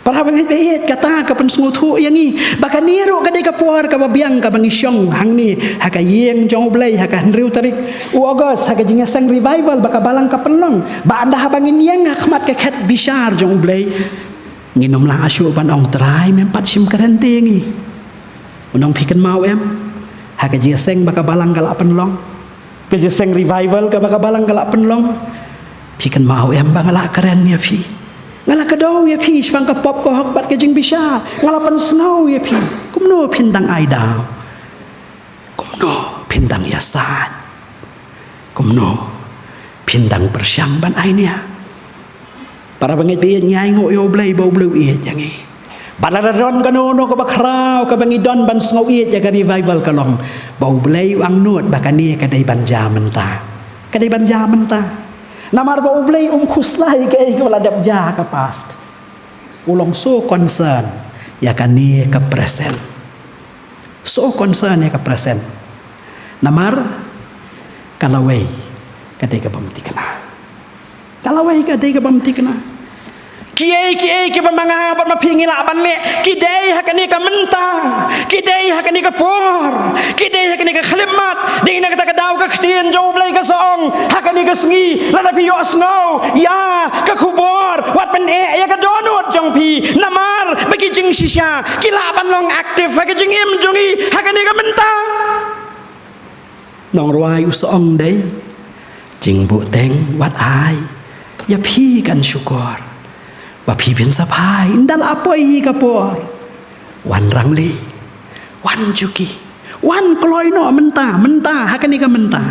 Para bangeit baieit, kata ka pynsngewthuh ïa ngi ba kane ruh ka dei ka por kaba biang kaba ngi shong hangne ha ka ïing jong U Blei ha ka hynriew tarik u August ha ka jingïaseng revival ba ka balang ka pynlong. Ba ynda haba ngin ïeng ha khmat ka khet bishar jong U Blei, ngin ym lah shuh ban ong, Trai, mem pat shim kren te ïa ngi. Un ong, phi kynmaw em ha ka jingïaseng ba ka balang ka la pynlong? Ka jingïaseng revival kaba ka balang ka la pynlong, phi kynmaw em ba nga la kren ïa phi? Nga la kdew ïa phi shaphang ka pop ka hok bad ka jingbishar. Nga la pynsngew ïa phi. Kumno phin dang ai daw? Kumno phin dang ïasaid? Kumno phin dang pyrshang ban ai nia? Para bangeit baieit, ngi ai nguh ïa U Blei ba U Blei u ïeit ïa ngi. Bad lada don kano kano kaba khraw kaba ngi don ban sngew ïeit ïa ka revival ka long ba U Blei u angnud ba kane ka dei ban jia mynta. Ka dei ban jia mynta. Namar ba U Blei um khuslai kaei kaba la dep jia ha ka past. U long so concern ïa kane ka present. So concern ïa ka present. Namar ka lawei ka dei kaba ym thikna. Ka lawei ka dei kaba ym thikna. Kiei kiei kiba ma nga bad ma phi ngi lah ban leh, ki dei ha kane ka mynta, ki dei ha kane ka por, ki dei ha kane ka khyllipmat. Dei na kata ka daw ka ktien jong U Blei ka sa ong, ha kane ka sngi lada phi ïohsngew ïa ka khubor, wat pyneh ïa ka dohnud jong phi. Namar ba ki jingshisha ki lah ban long active ha ka jingim jong ngi ha kane ka mynta. Nongrwai u sa ong, dei, Jingbuhteng wat ai ïa phi kan shukor ba phi bin sa phai, ynda la poi hi ka por. Wan rangli, wan juki, wan kloi noh mynta, mynta, ha kane ka mynta.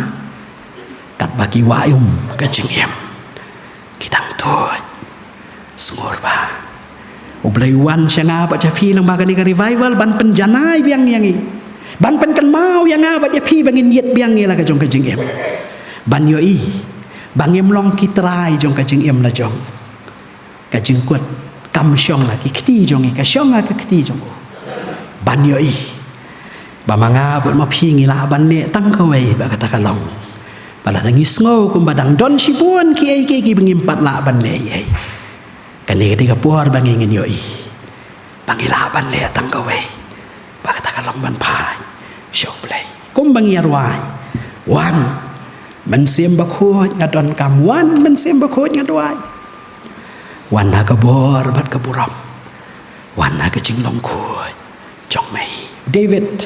Katba ki wah um ka jingim, ki dang tuid. Sngur ba U Blei u wan sha nga bad sha phi lyngba kane ka revival ban pynjanai biang ïa ngi, ban pynkynmaw ïa nga bad ïa phi ba ngin ïit biang ïa la ka jong ka jingim, ban ïohi ba ngim long ki trai jong ka jingim la jong. Ka jingkut kam shong ha ki kti jong ngi, ka shong ha ka kti jong u. Ban ïohi ba ma nga bad ma phi ngi lah ban leh tang kawei bad kata ka long ba lada ngi sngew kumba dang don shibun kiei kiei kiba ngim pat lah ban leh ei ei, kane ka dei ka por ba ngi ngin ïohi ba ngi lah ban leh tang kawei bad kata ka long ban phai sha U Blei. Kumba ngi ïa rwai, wan, Mynsiem Bakhuid nga donkam, wan, Mynsiem Bakhuid nga duwai. Wan ha ka bor bad ka burom, wan ha ka jinglong khuid jong me. David,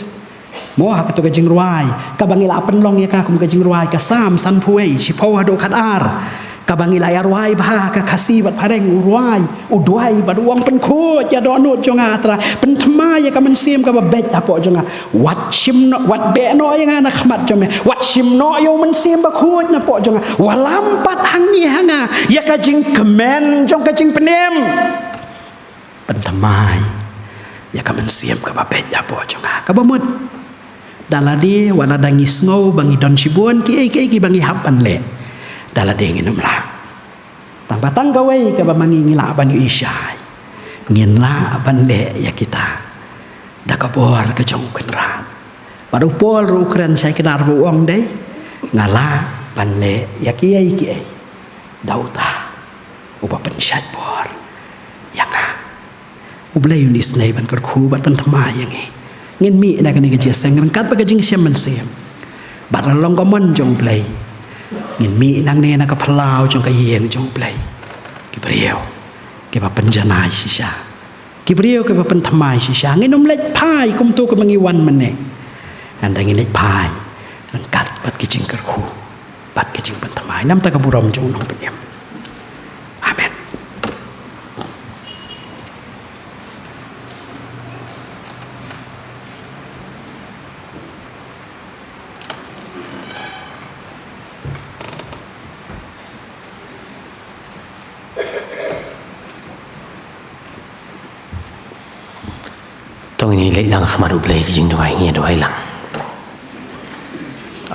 mo, ha kato ka jingrwai kaba ngi la pynlong ïa ka kum ka jingrwai, ka Salm sanphew wei, shiphew haduh khatar, kaba ngi la ïa rwai bha ha ka Khasi bad phareng, u rwai, u duwai bad u ong, pynkhuid ïa dohnud jong nga, Trai, pynthymmai ïa ka mynsiem kaba beit hapoh jong nga. Wat shim noh, wat beh noh ïa nga na khmat jong me, wat shim noh ïa U Mynsiem Bakhuid napoh jong nga. Wallam pat hangne ha nga ïa ka jingkmen jong ka jingpynim. Pynthymmai ïa ka mynsiem kaba beit hapoh jong nga. Kaba mut, da lade wat lada ngi sngew ba ngi don shibun kiei kiei kiba ngi hap ban leh, da lade ngin ym lah. Tang ba tang kawei kaba ma ngi ngi lah ban ïohi shai, ngin lah ban leh ïa kita da ka bor ka jong U Kynrad. Bad u Paul ruh u kren shai kdar ba u ong, dei, nga lah ban leh ïa kiei kiei da uta uba pynshait bor ïa nga. U Blei un isynei ban kyrkhu bad pynthymmai ïa ngi. Ngin mih na kane ka jingïaseng ryngkat bad ka jingshem mynsiem bad la long ka mon jong U Blei. Ngin mih nangne na ka phyllaw jong ka ïing jong U Blei, ki briew kiba pynjanai shisha, ki briew kiba pynthymmai shisha. Ngin ym leit phai kumto kumba ngi wan mynne, hynrei ngin leit phai ryngkat bad ki jingkyrkhu bad ka jingpynthymmai. Namar ka burom jong U Nongpynim. Amen. To ngin ïa leit lang ha khmat U Blei ha ka jingduwai, ngin ïa duwai lang.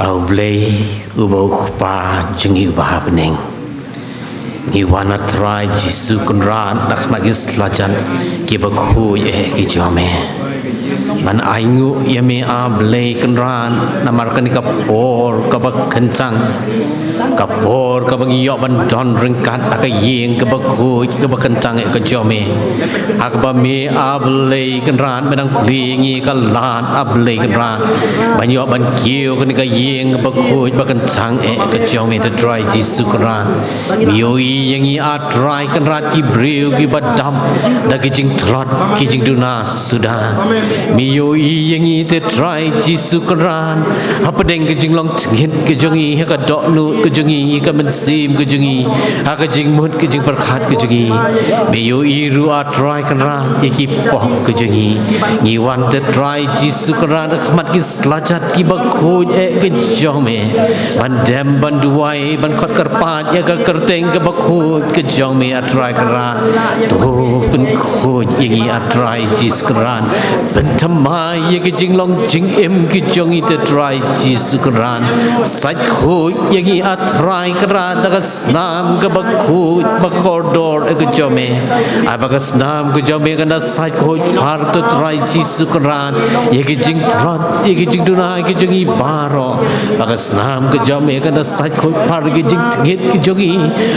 A U Blei uba u Kpa jong ngi uba ha bneng, ngi wan, A Trai Jisu Kynrad, na khmat ki slajat kiba khuid eh ki jong me, ban ainguh ïa me, A Blei Kynrad, namar kane ka por kaba kynjang, ka por kaba ngi ïoh ban don ryngkat ha ka ïing kaba khuid kaba kynjang eh ka jong me, ha kaba me, A Blei Kynrad, me dang plie ïa ngi ka lad, A Blei Kynrad, ban ïoh ban kiew ha kane ka ïing kaba khuid ba kynjang eh ka jong me, Te Trai Jisu Kynrad. Me ïohi ïa ngi, A Trai Kynrad, ki briew kiba dap da ki jingtlot, ki jingduna suda. Me ïohi ïa ngi, Te Trai Jisu Kynrad, hapdeng ka jinglong jingngeit ka jong ngi, ha ka dohnud ka jong ngi, ha ka mynsiem ka jong ngi, ha ka jingmut ka jingpyrkhat ka jong ngi. Me ïohi ruh, A Trai Kynrad, ïa ki pop ka jong ngi. Ngi wan, Te Trai Jisu Kynrad, ha khmat ki slajat kiba khuid eh ka jong me, ban dem ban duwai, ban khot kyrpad ïa ka kyrteng kaba khuid ka jong me, A Trai Kynrad. To pynkhuid ïa ngi, A Trai Jisu Kynrad. Pynthymmai ïa ka jinglong jingim ka jong ngi, Te Trai Jisu Kynrad. Sait khuid ïa ngi, A Trai Kynrad, da ka snam kaba khuid ba kordor eh ka jong me. Ai ba ka snam ka jong me kan da sait khuid phar, Te Trai Jisu Kynrad, ïa ki jingtlot, ïa ki jingduna ka jong ngi baroh. Ba ka snam ka jong me kan da sait khuid phar ïa ki jingtngit ka jong ngi,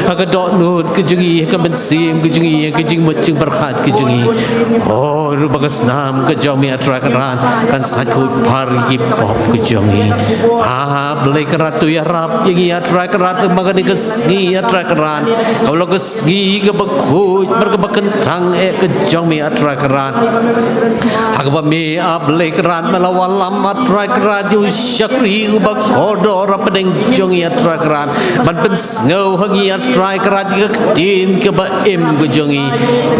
ha ka dohnud ka jong ngi, ha ka mynsiem ka jong ngi, ha ka jingmut jingpyrkhat ka jong ngi. Oh, ruh ba ka snam ka jong me, A Trai Kynrad, kan sait khuid phar ïa ki pop ka jong ngi. A Blei Kynrad, to ïarap ïa ngi A Trai Kynrad, ha kane ka sngi A Trai Kynrad, kaba long ka sngi kaba khuid bad kaba kyntang eh ka jong me A Trai Kynrad. Ha kaba me A Blei Kynrad me la wallam A Trai Kynrad ïa u shakri uba kordor hapdeng jong ngi A Trai Kynrad, ban pynsngew ha ngi A Trai Kynrad ïa ka ktien kaba im ka jong ngi.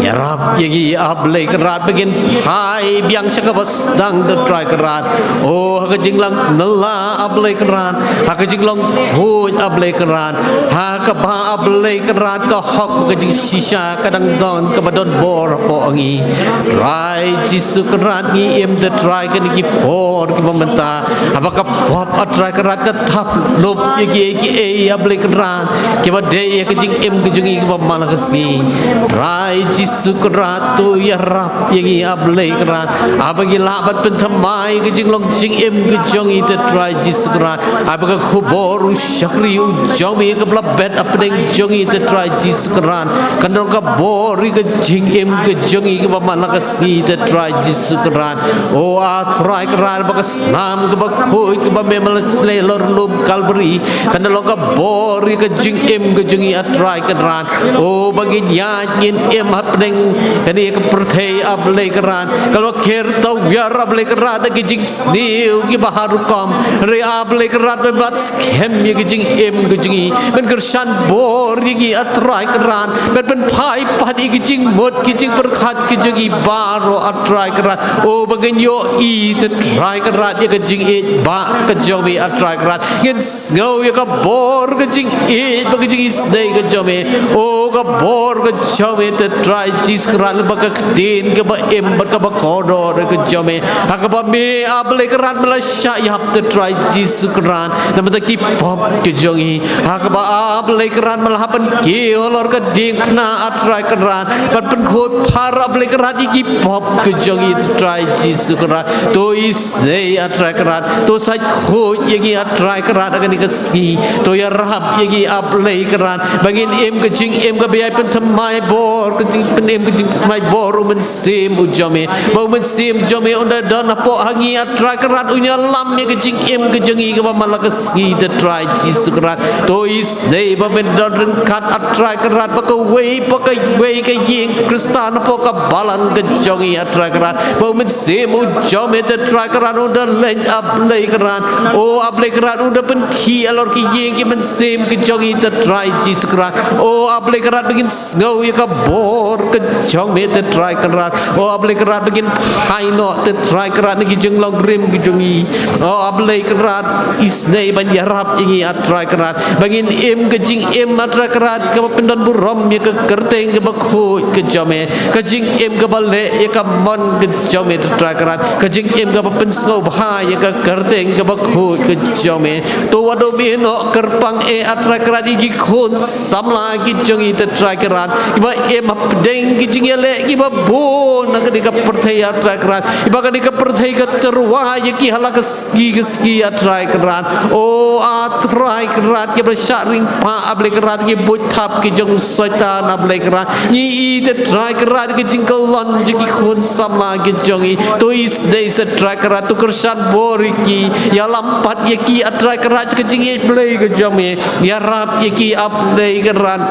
Ïarap ïa ngi A Blei Kynrad ba ngin phai biang sha kaba sdang A Trai Kynrad. O ha ka jinglong nylla A Blei Kynrad, ha ka jinglong khuid A Blei Kynrad, ha kaba A Blei Kynrad ka hok ka jingshisha ka dang don kaba don bor hapoh ngi. Trai Jisu Kynrad, ngi im A Trai kane ki por kiba mynta, haba ka pop A Trai Kynrad ka thap lup ïa kiei kiei A Blei Kynrad, kiba dei ïa ka jingim ka jong ngi kaba man la ka sngi. Trai Jisu Kynrad, to ïarap ïa ngi A Blei Kynrad, haba ngi lah ban pynthymmai ka jinglong jingim ka jong ngi A Trai Jisu Kynrad, haba ka khubor u shakri u jong me kaba la bet hapdeng jong ngi A Trai Jisu Kynrad, kan long ka bor ïa ka jingim ka jong ngi kaba man la ka sngi A Trai Jisu Kynrad. O A Trai Kynrad, ba ka snam kaba khuid kaba me me la shlei halor lum Kalbari, kan long ka bor ïa ka jingim ka jong ngi A Trai Kynrad. O ba ngin ïaid ngin im hapdeng kane ka pyrthei A Blei Kynrad, ka la kher tawiar A Blei Kynrad da ki jingsniew kiba har rukom. Hynrei A Blei Kynrad, men bat skhem ïa ka jingim ka jong ngi, men kyrshan bor ïa ngi A Trai Kynrad, men pynphai pat ïa ka jingmut ka jingpyrkhat ka jong ngi baroh A Trai Kynrad. O ba ngin ïohi A Trai Kynrad ïa ka jingïeit ba ka jong me A Trai Kynrad, ngin sngew ïa ka bor ka jingïeit ba ka jingisynei ka jong me. O ka bor ka jong me A Trai Jisu Kynrad, lyngba ka ktien kaba im bad kaba kordor ka jong me, ha kaba me A Blei Kynrad me la shah ïap A Trai Jisu Kynrad, namar ki pop ka jong ngi. Ha kaba A Blei Kynrad me la hap ban kiew halor ka diengphna A Trai Kynrad, ban pynkhuid phar A Blei Kynrad ïa ki pop ka jong ngi A Trai Jisu Kynrad. To isynei A Trai Kynrad, to sait khuid ïa ngi A Trai Kynrad ha kane ka sngi. To ïarap ïa ngi A Blei Kynrad ba ngin im ka jingim kaba ïai pynthymmai bor, ka jingpynim ka jingpynthymmai bor u Mynsiem u jong me, ba u Mynsiem jong me un da don hapoh ha ngi A Trai Kynrad, un ïalam ïa ka jingim ka jong ngi kaba man la ka sngi A Trai Jisu Kynrad. To isynei ba men don ryngkat A Trai Kynrad, ba kawei pa kawei ka ïing Khristan hapoh ka balang ka jong ngi A Trai Kynrad, ba u Mynsiem u jong me A Trai Kynrad un da leit A Blei Kynrad. O A Blei Kynrad, un da pynkhih halor ki ïing ki mynsiem ki jong ngi A Trai Jisu Kynrad. O A Blei Kynrad, ba ngin sngew ïa ka bor ka jong me A Trai Kynrad. O A Blei Kynrad, ba ngin phai noh A Trai Kynrad na ki jinglong rim ki jong ngi. O A Blei Kynrad, isynei ban ïarap ïa ngi A Trai Kynrad, ba ngin im ka jingim A Trai Kynrad kaba pyndon burom ïa ka kyrteng kaba khuid ka jong me, ka jingim kaba leh ïa ka mon ka jong me A Trai Kynrad, ka jingim kaba pynsngewbha ïa ka kyrteng kaba khuid ka jong me. To wat ym ïehnoh kyrpang eh A Trai Kynrad ïa ki khun samla ki jong ngi A Trai Kynrad, kiba im hapdeng ki jingïaleh kiba bun ha kane ka pyrthei A Trai Kynrad, kiba kane ka pyrthei ka tyrwa ïa ki ha la ka sngi ka sngi A Trai Kynrad. O A Trai Kynrad, kiba shah ring pa A Blei Kynrad, ki buit thap ki jong u Soitan A Blei Kynrad. Ngi ïeit A Trai Kynrad ka jingkyllon jong ki khun samla ki jong ngi. To isynei A Trai Kynrad, to kyrshan bor ïa ki, ïalam pat ïa ki A Trai Kynrad, ka jingïeit Blei ka jong me, ïarap ïa ki A Blei Kynrad,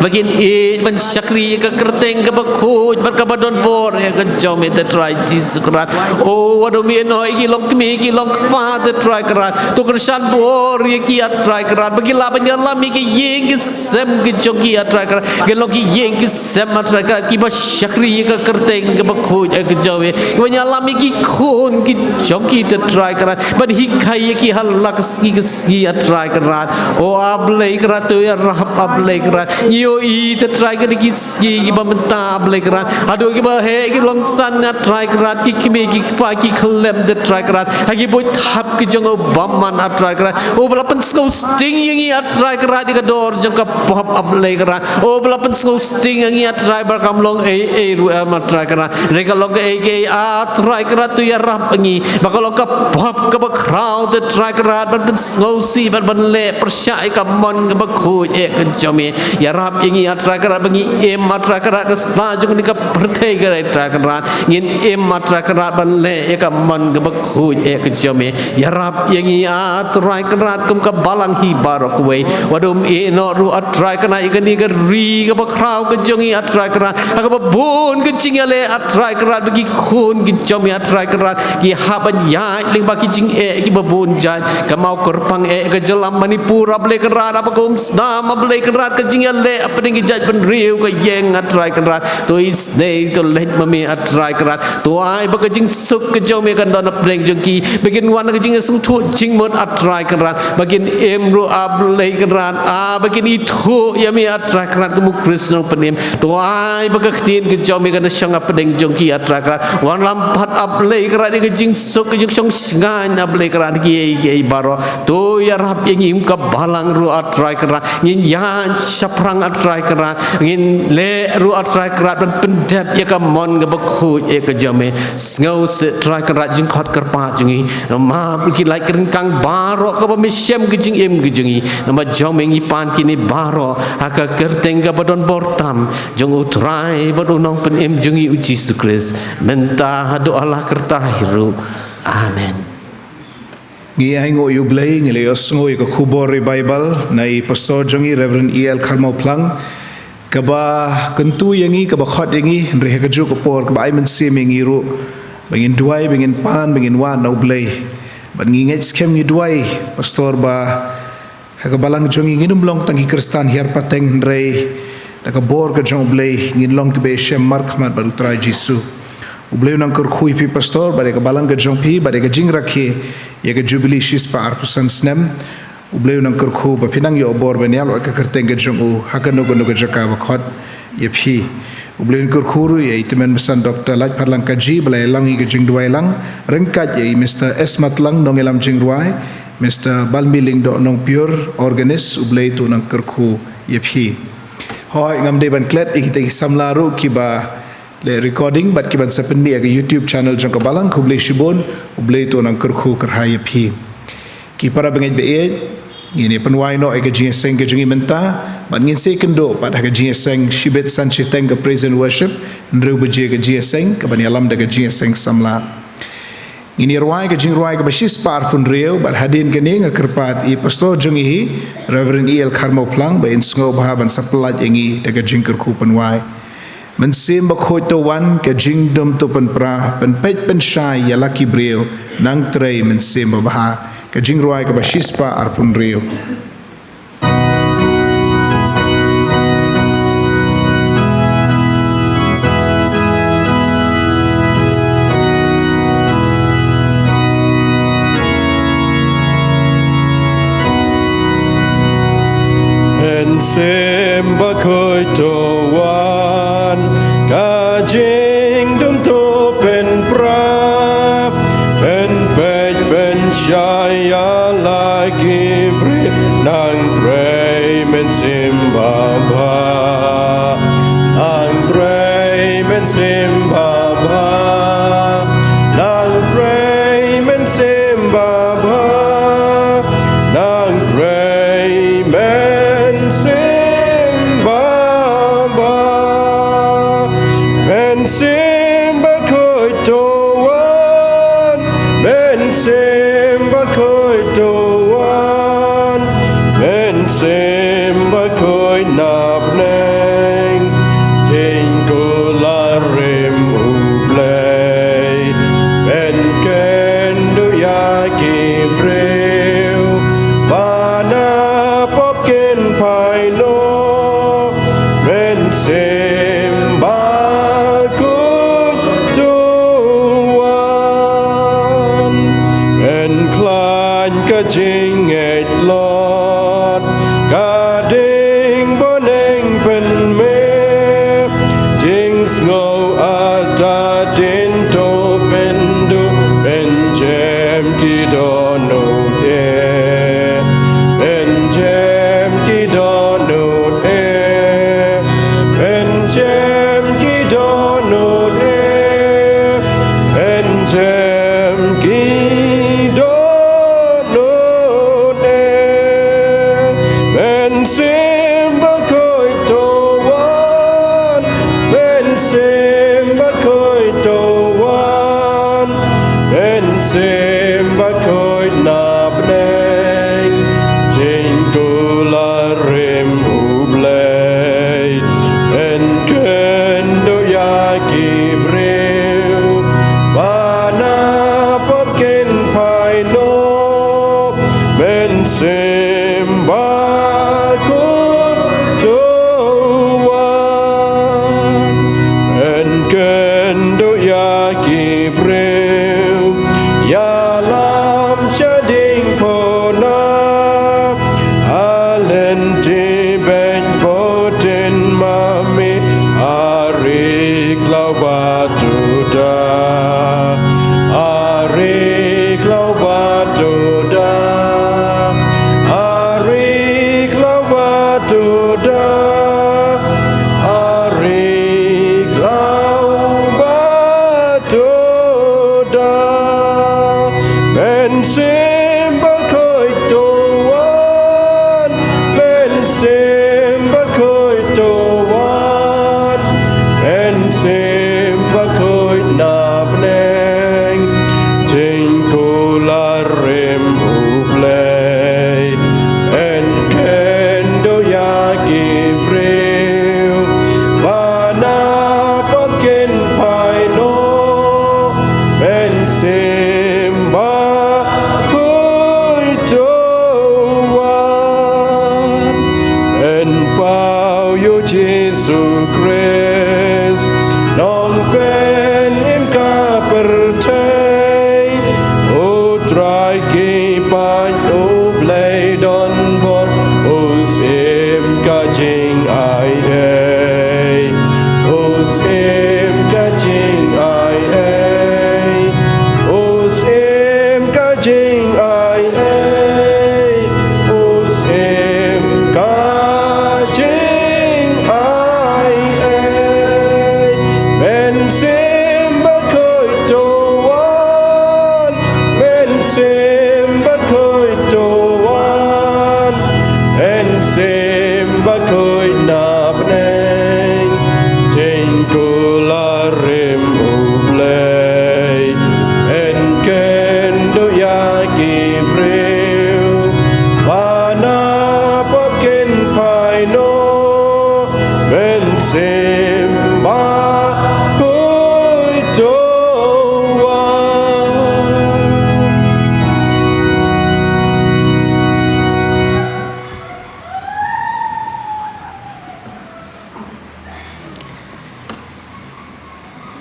ba kin ïeit ban shakri ïa ka kyrteng kaba khuid bad kaba don bor ïa ka jong me A Trai Jisu Kynrad. O wat ym ïehnoh ïa ki long kmie ki long kpa A Trai Kynrad, to kyrshan bor ïa ki A Trai Kynrad, ba ki lah ban ïalam ïa ki ïing ki sem ki jong ki A Trai Kynrad, ki long ki ïing ki sem A Trai Kynrad, kiba shakri ïa ka kyrteng kaba khuid ïa ka jong me, kiba ïalam ïa ki khun ki jong ki A Trai Kynrad, ban hikai ïa ki ha la ka sngi ka sngi A Trai Kynrad. O A Blei Kynrad, to ïarap A Blei Kynrad. Ngi ïohi A Trai Kynrad ki sngi kiba mynta A Blei Kynrad, haduh kiba heh ki long san A Trai Kynrad, ki kmie ki kpa ki khyllem A Trai Kynrad, ha ki buit thap ki jong u bymman A Trai Kynrad. O ba la pynsngew sting ïa ngi A Trai Kynrad ïa ka dor jong ka pop A Blei Kynrad. O ba la pynsngew sting ïa ngi A Trai, ba kam long ei ei ruh em A Trai Kynrad, hynrei ka long kaei kaei A Trai Kynrad, to ïarap ïa ngi ba ka long ka pop kaba khraw A Trai Kynrad, ban pynsngewsih bad ban leh pyrshah ïa ka mon kaba khuid eh ka jong me. Ïarap Ïarap ïa ngi A Trai Kynrad ba ngi im A Trai Kynrad ka sla jong kane ka pyrthei A Trai Kynrad. Ngin im A Trai Kynrad ban leh ïa ka mon kaba khuid eh ka jong me. Ïarap ïa ngi A Trai Kynrad kum ka balang hi baroh kawei. Wat ym ïehnoh ruh A Trai Kynrad ïa kane ka ri kaba khraw ka jong ngi A Trai Kynrad. Ha kaba bun ka jingïaleh A Trai Kynrad ba ki khun ki jong me A Trai Kynrad ki hap ban ïaid lyngba ki jingeh kiba bun jait. Ka mawkyrpang eh ka jylla Manipur A Blei Kynrad, haba kum snam A Blei Kynrad ka jingïaleh hapdeng ki jaitbynriew ka ïeng A Trai Kynrad. To isynei to leit ma me A Trai Kynrad. To ai ba ka jingsuk ka jong me kan don hapdeng jong ki. Ba kin wan ka jingsngewthuh jingmut A Trai Kynrad. Ba kin im ruh A Blei Kynrad. Ah, ba kin ithuh ïa me A Trai Kynrad kum u Khrist nongpynim. To ai ba ka ktien ka jong me kan shong hapdeng jong ki A Trai Kynrad. Wanlam pat A Blei Kynrad ïa ka jingsuk ka jingshong shngaiñ A Blei Kynrad kiei kiei baroh. To ïarap ïa ngi kum ka balang ruh A Trai Kynrad. Ngin ïaid shaphrang A Trai Kynrad. Ngin leh ruh A Trai Kynrad ban pyndep ïa ka mon kaba khuid eh ka jong me. Sngewsih Trai Kynrad jingkhot kyrpad jong ngi. Namar ki lait ki ryngkang baroh kaba me shem ka jingim ka jong ngi. Namar jong me ngi pan kine baroh ha ka kyrteng kaba don bor tam jong U Trai bad U Nongpynim jong ngi U Jisu Khrist. Mynta haduh hala karta hi ruh. Amen. Ngi ainguh ïa U Blei, ngi la ïohsngew ïa ka khubor revival na i pastor jong ngi Reverend E L Kharmawphlang. Kaba kyntu ïa ngi, kaba khot ïa ngi, hynrei ha kajuh ka por, kaba ai mynsiem ïa ngi ruh. Ba ngin duwai, ba ngin pan, ba ngin wad na U Blei. Bad ngi ngeit skhem ngi duwai, pastor ba ha ka balang jong ngi ngin ym long tang ki Khristan hiar pateng hynrei da ka bor ka jong U Blei ngin long kiba ïashem markhmat bad U Trai Jisu. U Blei un nang kyrkhu ïa phi pastor bad ïa ka balang ka jong phi bad ïa ka jingrakhe ïa ka jubili shispah arphew san snem. U Blei un nang kyrkhu ba phin nang ïoh bor ban ïalap ïa ka kyrteng ka jong u ha kano kano ka jaka ba khot ïa phi. U Blei un kyrkhu ruh ïa i tymmen basan Doctor Laitpharlang Kaji ba la ïalang ïa ka jingduwai lang ryngkat ïa i Mister S Matlang nongïalam jingrwai, Mister Balmi Lyngdoh Nongpyiur organist. U Blei to un nang kyrkhu ïa phi. Hooid, ngam dei ban klet ïa kita ki samla ruh kiba leh recording bad kiban sa pynmih ïa ka YouTube channel jong ka balang. Khublei shibun. U Blei to un nang kyrkhu kyrhai ïa phi. Ki para bangeit ba ïeit, ngin ïa pynwai noh ïa ka jingïaseng ka jong ngi mynta bad ngin sa ïakynduh bad ha ka jingïaseng shibit san shiteng ka praise and worship, hynriew baje ka jingïaseng kaban ïalam da ka jingïaseng samla. Ngin ïa rwai ka jingrwai kaba shispah arphew hynriew bad hadien kane nga kyrpad ïa i pastor jong ngi hi, Reverend E L Kharmawphlang, ba in sngewbha ban sa pyllait ïa ngi da ka jingkyrkhu pynwai. Mynsiem Bakhuid to wan, ka jingdum to pynpra, pynpeit pynshai ïa la ki briew, nang trei Mynsiem Babha. Ka jingrwai kaba shispah arphew hynriew. Mynsiem Bakhuid to wan, ka jingdum to pynpra, pynpeit pynshai ïa la ki briew, nang trei Mynsiem Babha, nang trei Mynsiem Babha, nang trei Mynsiem Babha, nang trei Mynsiem Babha. Mynsiem Bakhuid to wan, Mynsiem Bakhuid to wan, Mynsiem Bakhuid na bneng, jingkular rim U Blei, pynkynduh ïa ki briew ba na pop kin phai noh. Mynsiem Bakhuid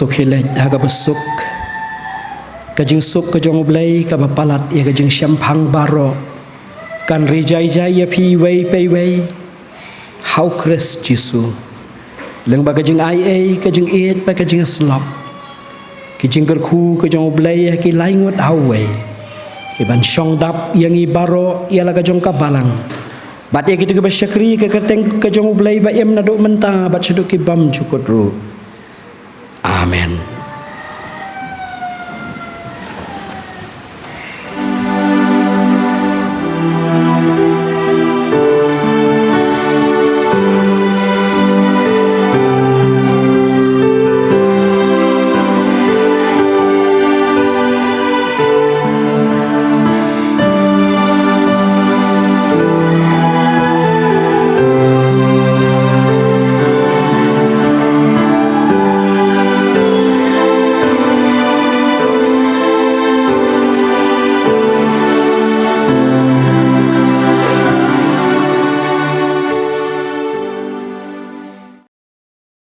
To khie leit ha kaba suk. Ka jingsuk ka jong U Blei kaba palat ïa ka jingshemphang baroh kan ri jai jai ïa phi iwei pa iwei ha U Khrist Jisu. Lyngba ka jingai ei, ka jingïeit bad ka jingïasyllok, ki jingkyrkhu ka jong U Blei ha ki lai ngut ha uwei ki ban shong dap ïa ngi baroh ïa la ka jong ka balang bad ïa kito kiba shakri ka kyrteng ka jong U Blei ba im naduh mynta bad shaduh ki bymjukut ruh.